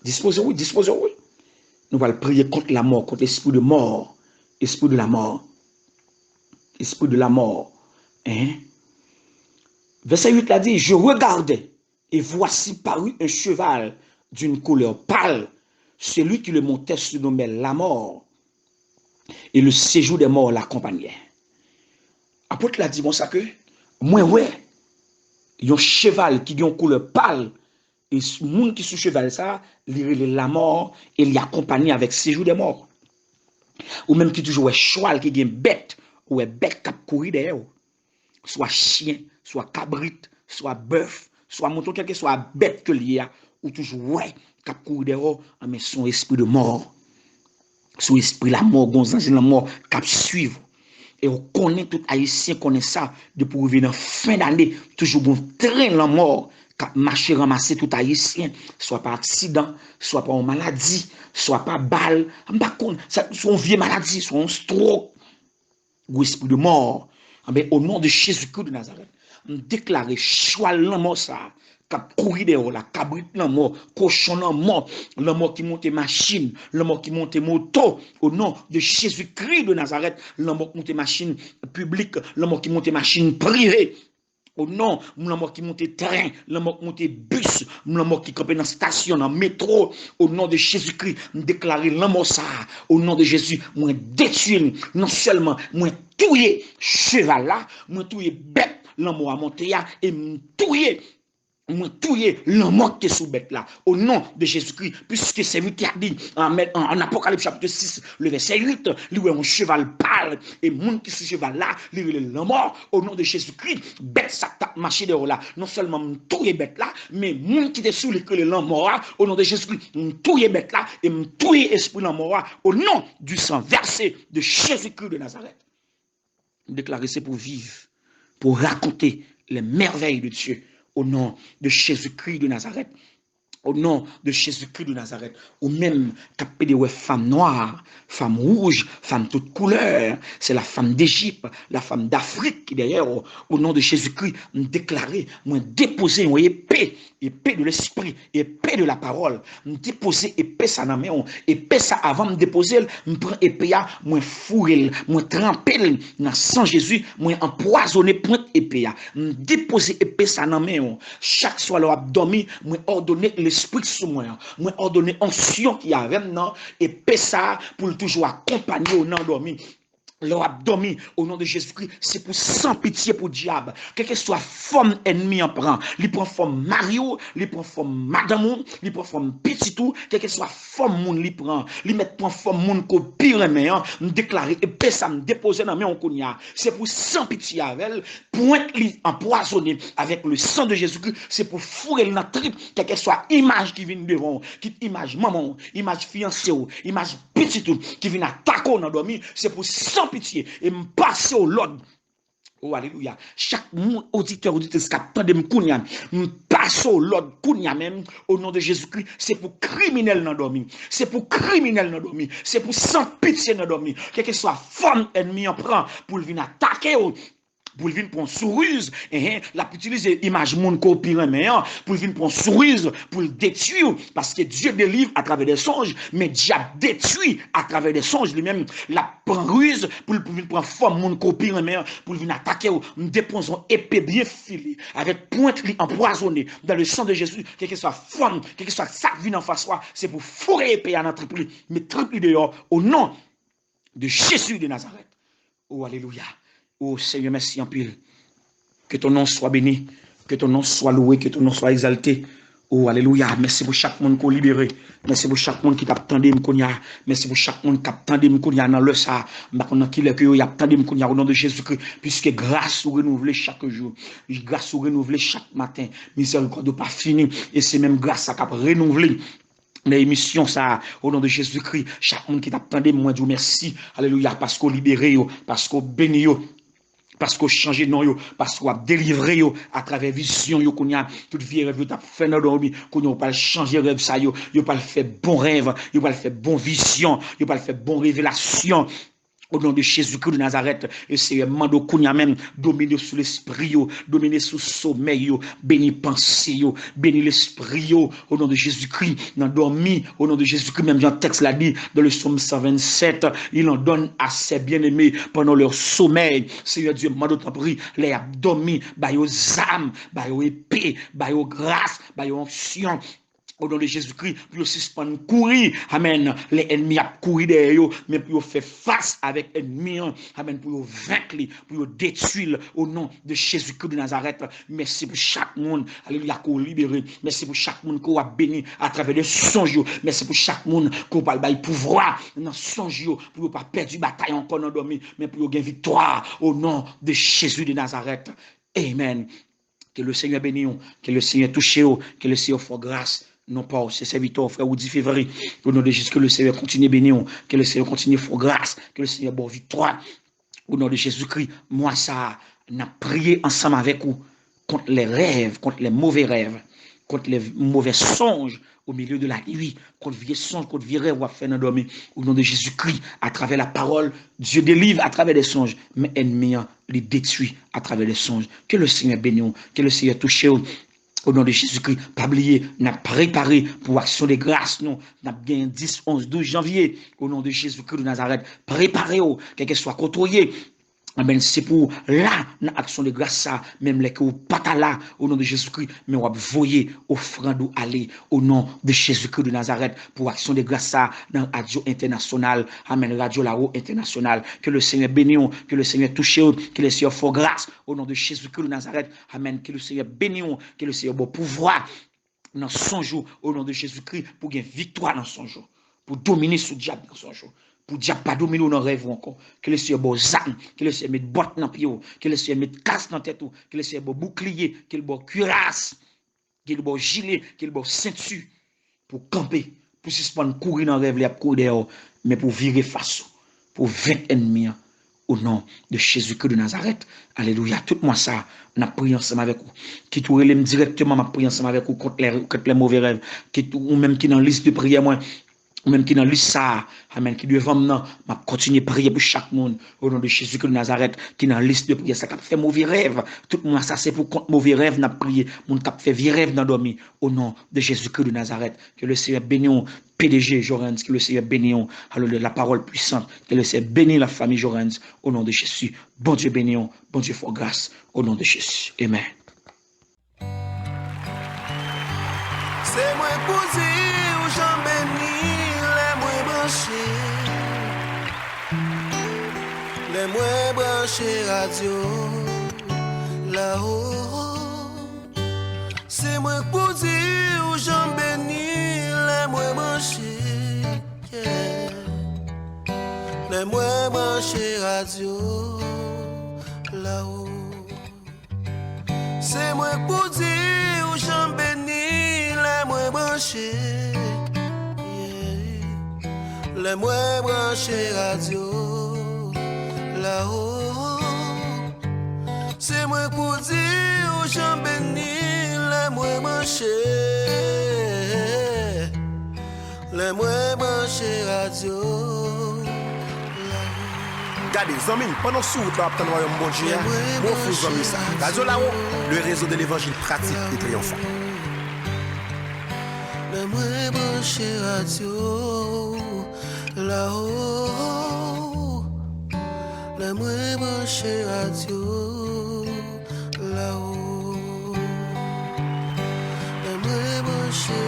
Dispoze w, wi, dispoze w, wi. Nou pral priye kont lamò, kont espri de mò, espri de lamò, espri de lamò. Hein? Vèsè uit la di, je regardais, et voici parut un cheval d'une couleur pâle. Celui qui le montait se nommait la mort, et le séjour des morts l'accompagnait. Apot la di konsa ke, mwen wè yon cheval ki gen yon koulè pal, E s- moun ki sou cheval sa, li rele lanmò, e li akonpanye avèk sejou dè mò. Ou menm ki toujou wè chwal ki gen bèt, ou wè bèt k ap kouri dèyè w. Swa chen, swa kabrit, swa bèf, swa mouton, kèlkeswa bèt ke l ye a, ou toujou wè k ap kouri dèyè w, anben se yon espri de mò. Sou espri lanmò, gon zanj lanmò k ap swiv ou. E ou konnen, tout Ayisyen konnen sa, depi w rive nan fen dane, toujou gon tren lanmò k ap mache ranmase tout Ayisyen, swa pa aksidan, swa pa yon maladi, swa pa bal, m pa konn, sa, swa yon vye maladi, swa yon strok. Gwo espri de mò. Anben, o non de Jezikri de Nazarèt, m deklare chwal lanmò sa a k ap kouri dèyè w la, kabrit lanmò, kochon lanmò, lanmò ki monte machin, lanmò ki monte moto, o non de Jezikri de Nazarèt, lanmò k monte machin piblik, lanmò ki monte machin prive, o non, lanmò ki monte tren, lanmò k monte bis, lanmò ki kanpe nan stasyon, nan metwo, o non de Jezikri, m deklare lanmò sa a, o non de Jezi, mwen detwi l, non sèlman mwen touye cheval la, mwen touye bèt lanmò a monte a, e m touye, mwen touye lanmò ki te sou bèt la. O non de Jezikri, piske sèvitè a di, an, an, an Apokalips chapit sis, le vèsè uit, li wè yon cheval pal, e moun ki sou cheval la, li rele lanmò. O non de Jezikri, bèt sa k t ap mache dèyè w la, non sèlman m touye bèt la, men moun ki te sou li k rele lanmò a, o non de Jezikri, m touye bèt la, e m touye espri lanmò a, o non du sang versé de Jésus-Christ de Nazareth. M deklare se pou viv, pou rakonte les merveilles de Dieu, au nom de Jésus-Christ de Nazareth. Au nom de Jésus-Christ de Nazareth. Ou menm k ap pede wè fanm nwa, fanm wouj, fanm tout koulè, se la fanm d'Égypte, la fanm d'Afrique ki dèyè w. O non de Jezikri, m deklare, mwen depoze yon epe, epe de lespri, epe de la parole. M depoze epe sa nan men w. Epe sa, avan m depoze l, m pran epe a, mwen foure l, mwen tranpe l nan san Jezi, mwen anpwazone pwent epe a. M depoze epe sa nan men w. Chak swa lè w ap dòmi, mwen òdone lespri k sou mwen an. Mwen òdone onksyon ki avè m nan, epe sa a pou l toujou akonpanye w nan dòmi. Lè w ap dòmi, o non de Jezikri, se pou san pitye pou dyab. Kèlkeswa fòm ènmi an pran, li pran fòm mari w, li pran fòm madanm ou, li pran fòm pitit ou, kèlkeswa fòm moun li pran, li mèt pran fòm moun ke w pi renmen an, m deklare epe sa m depoze nan men w kounye a. Se pou san pitye avè l, pwent li anpwazone avèk le sang de Jésus-Christ, se pou foure l nan trip, kèlkeswa imaj ki vin devan w, kit imaj manman w, imaj fiyanse w, imaj pitit ou ki vin atake w nan dòmi, se pou san pitye, e m pase w lòd. O, alelouya. Chak moun, oditè, oditris k ap tande m kounye a, m pase w lòd kounye a menm, o non de Jezikri, se pou kriminèl nan dòmi. Se pou kriminèl nan dòmi. Se pou san pitye nan dòmi. Kèlkeswa fòm ènmi an pran pou l vin atake w, pou l vin pran sou riz, enhen, l ap itilize imaj moun ke w pi renmen an, pou l vin pran sou riz, pou l detwi w, paske Dieu délivre à travers des songes, men dyab detwi à travers des songes li menm, l ap pran riz pou l, pou vin pran fòm moun ke w pi renmen an, pou l vin atake w. M depoze yon epe byen file, avèk pwent li anpwazone, dans le sang de Jésus, kèlkeswa fòm, kèlkeswa sa k vin anfas ou a, se pou foure epe a nan trip li, met trip li deyò, o non de Jésus de Nazareth. O, alelouya. O, Senyè, mèsi anpil. Que ton nom soit béni. Que ton nom soit loué. Que ton nom soit exalté. O, alelouya. Mèsi pou chak moun ke w libere. Mèsi pou chak moun ki t ap tande m kounye a. Mèsi pou chak moun k ap tande m kounye a nan lè sa a. M pa konn nan ki lè ke yo y ap tande m kounye a, o non de Jezikri. Piske gras ou renouvle chak jou. Gras ou renouvle chak maten. Mizèrikòd ou pa fini. E se menm gras sa k ap renouvle nan emisyon sa a, o non de Jezikri, chak moun ki t ap tande m, mwen di w mèsi, alelouya, paske w libere yo, paske w beni yo, paske w chanje non yo, paske w ap delivre yo atravè vizyon yo kounye a, tout vye rèv yo t ap fè nan dòmi, kounye a w pral chanje rèv sa yo, yo pral fè bon rèv, yo pral fè bon vizyon, yo pral fè bon revelasyon. O non de Jezikri de Nazarèt, e Seyè, m mande w kounye a menm, domine sou lespri yo, domine sou somèy yo, beni panse yo, beni lespri yo, o non de Jezikri, nan dòmi, o non de Jezikri, menm jan tèks la di, dans le psaume cent vingt-sept, il en donne à ses bien-aimés pendant leur sommeil. Seyè Dye, m mande w tanpri, lè y ap dòmi, ba yo zam, ba yo epe, ba yo gras, ba yo onksyon. O non de Jezikri, pou yo sispann kouri, amèn, lè ènmi ap kouri dèyè yo, men pou yo fè fas avèk ènmi an, amèn, pou yo venk li, pou yo detwi l, o non de Jezikri de Nazarèt. Mèsi pou chak moun, alelouya, ke w libere. Mèsi pou chak moun ke w ap beni atravè de sonj yo. Mèsi pou chak moun ke w pral bay pouvwa nan sonj yo, pou yo pa pèdi batay ankò nan dòmi, men pou yo gen viktwa, o non de Jezi de Nazarèt. Amen. Ke le Senyè beni w, ke le Senyè touche w, ke le Senyè fè w gras. Non pa w, se sèvitè w, frè Rudy Fevry. O non de Jezi, ke le Senyè kontinye beni w, ke le Senyè kontinye fè w gras, ke le Senyè ba w viktwa. O non de Jezikri, mwa sa a, n ap priye ansanm avèk ou kont lè rèv, kont lè move rèv, kont lè move sonj o milye de la nwi, kont vye sonj, kont vye rèv w ap fè nan dòmi. O non de Jezikri, atravè la pawòl, Dye delivre atravè de sonj, men ènmi an, li detwi atravè de sonj. Ke le Senyè beni w, ke le Senyè touche w. O non de Jezikri, pa bliye, n ap prepare pou aksyon de gras nou. N ap genyen dis, onz, douz janvye. O non de Jezikri de Nazarèt, prepare w, kèlkeswa kote w ye. Amèn. Se pou w la nan aksyon de gras sa, menm lè ke w pa ta la, o non de Jezikri, men w ap voye ofrann ou ale, o non de Jezikri de Nazarèt, pou aksyon de gras sa nan radyo entènasyonal, amèn, radyo Lawo entènasyonal. Ke le Senyè beni w, ke le Senyè touche w, ke le Senyè fè w gras, o non de Jezikri de Nazarèt, amèn. Ke le Senyè beni w, ke le Senyè ba w pouvwa nan sonj ou, o non de Jezikri, pou gen viktwa nan sonj ou, pou domine sou dyab nan sonj ou, pou dyab pa domine w nan rèv ou ankò. Ke le Senyè ba w zam, ke le Senyè met bòt nan pye w, ke le Senyè met kas nan tèt ou, ke le Senyè ba w boukliye, ke l ba w kiras, ke l ba w jile, ke l ba w senti, pou w kanpe, pou w sispann kouri nan rèv li ap kouri dèyè w, men pou w vire fas ou, pou w venk ènmi an, o non de Jezikri de Nazarèt. Alelouya. Tout mwa sa a, n ap priye ansanm avèk ou. Kit ou rele m dirèkteman, m ap priye ansanm avèk ou kont lè, kont lè move rèv. Kit ou menm ki nan lis de priyè mwen, ou menm ki nan lis sa a, amèn, ki devan m nan, m ap kontinye priye pou chak moun, o non de Jezikri de Nazarèt, ki nan lis de priyè sa k ap fè move rèv. Tout mwa sa, se pou kont move rèv n ap priye. Moun k ap fè vye rèv nan dòmi, o non de Jezikri de Nazarèt. Ke le Senyè beni w, P D G Jorens, ke le Senyè beni w. Alelouya, la parole puissante, ke le Senyè beni la famille Jorens, o non de Jezi. Bondye beni w, Bondye fè w gras, o non de Jezi. Amen. Se mwen k pou di w jan m beni lè mwen branche. Lè mwen branche radyo Lawo. Se mwen k pou di w jan m beni lè mwen branche, yeah. Lè mwen branche radyo Lawo. Se mwen k pou di w jan m beni lè mwen branche, yeah. Lè mwen branche radyo Lawo. Se mwen k pou di w jan m beni lè mwen branche. Lè mwen branche radyo Lawo. Gade, zanmi m, pandan w sou wout la w ap tann Wayòm Bondye a, mwen ofri w zanmi sa. Radyo Lawo, le réseau de l'évangile pratique et triomphant. Lè mwen branche radyo Lawo. Lè mwen branche radyo Lawo. Lè mwen branche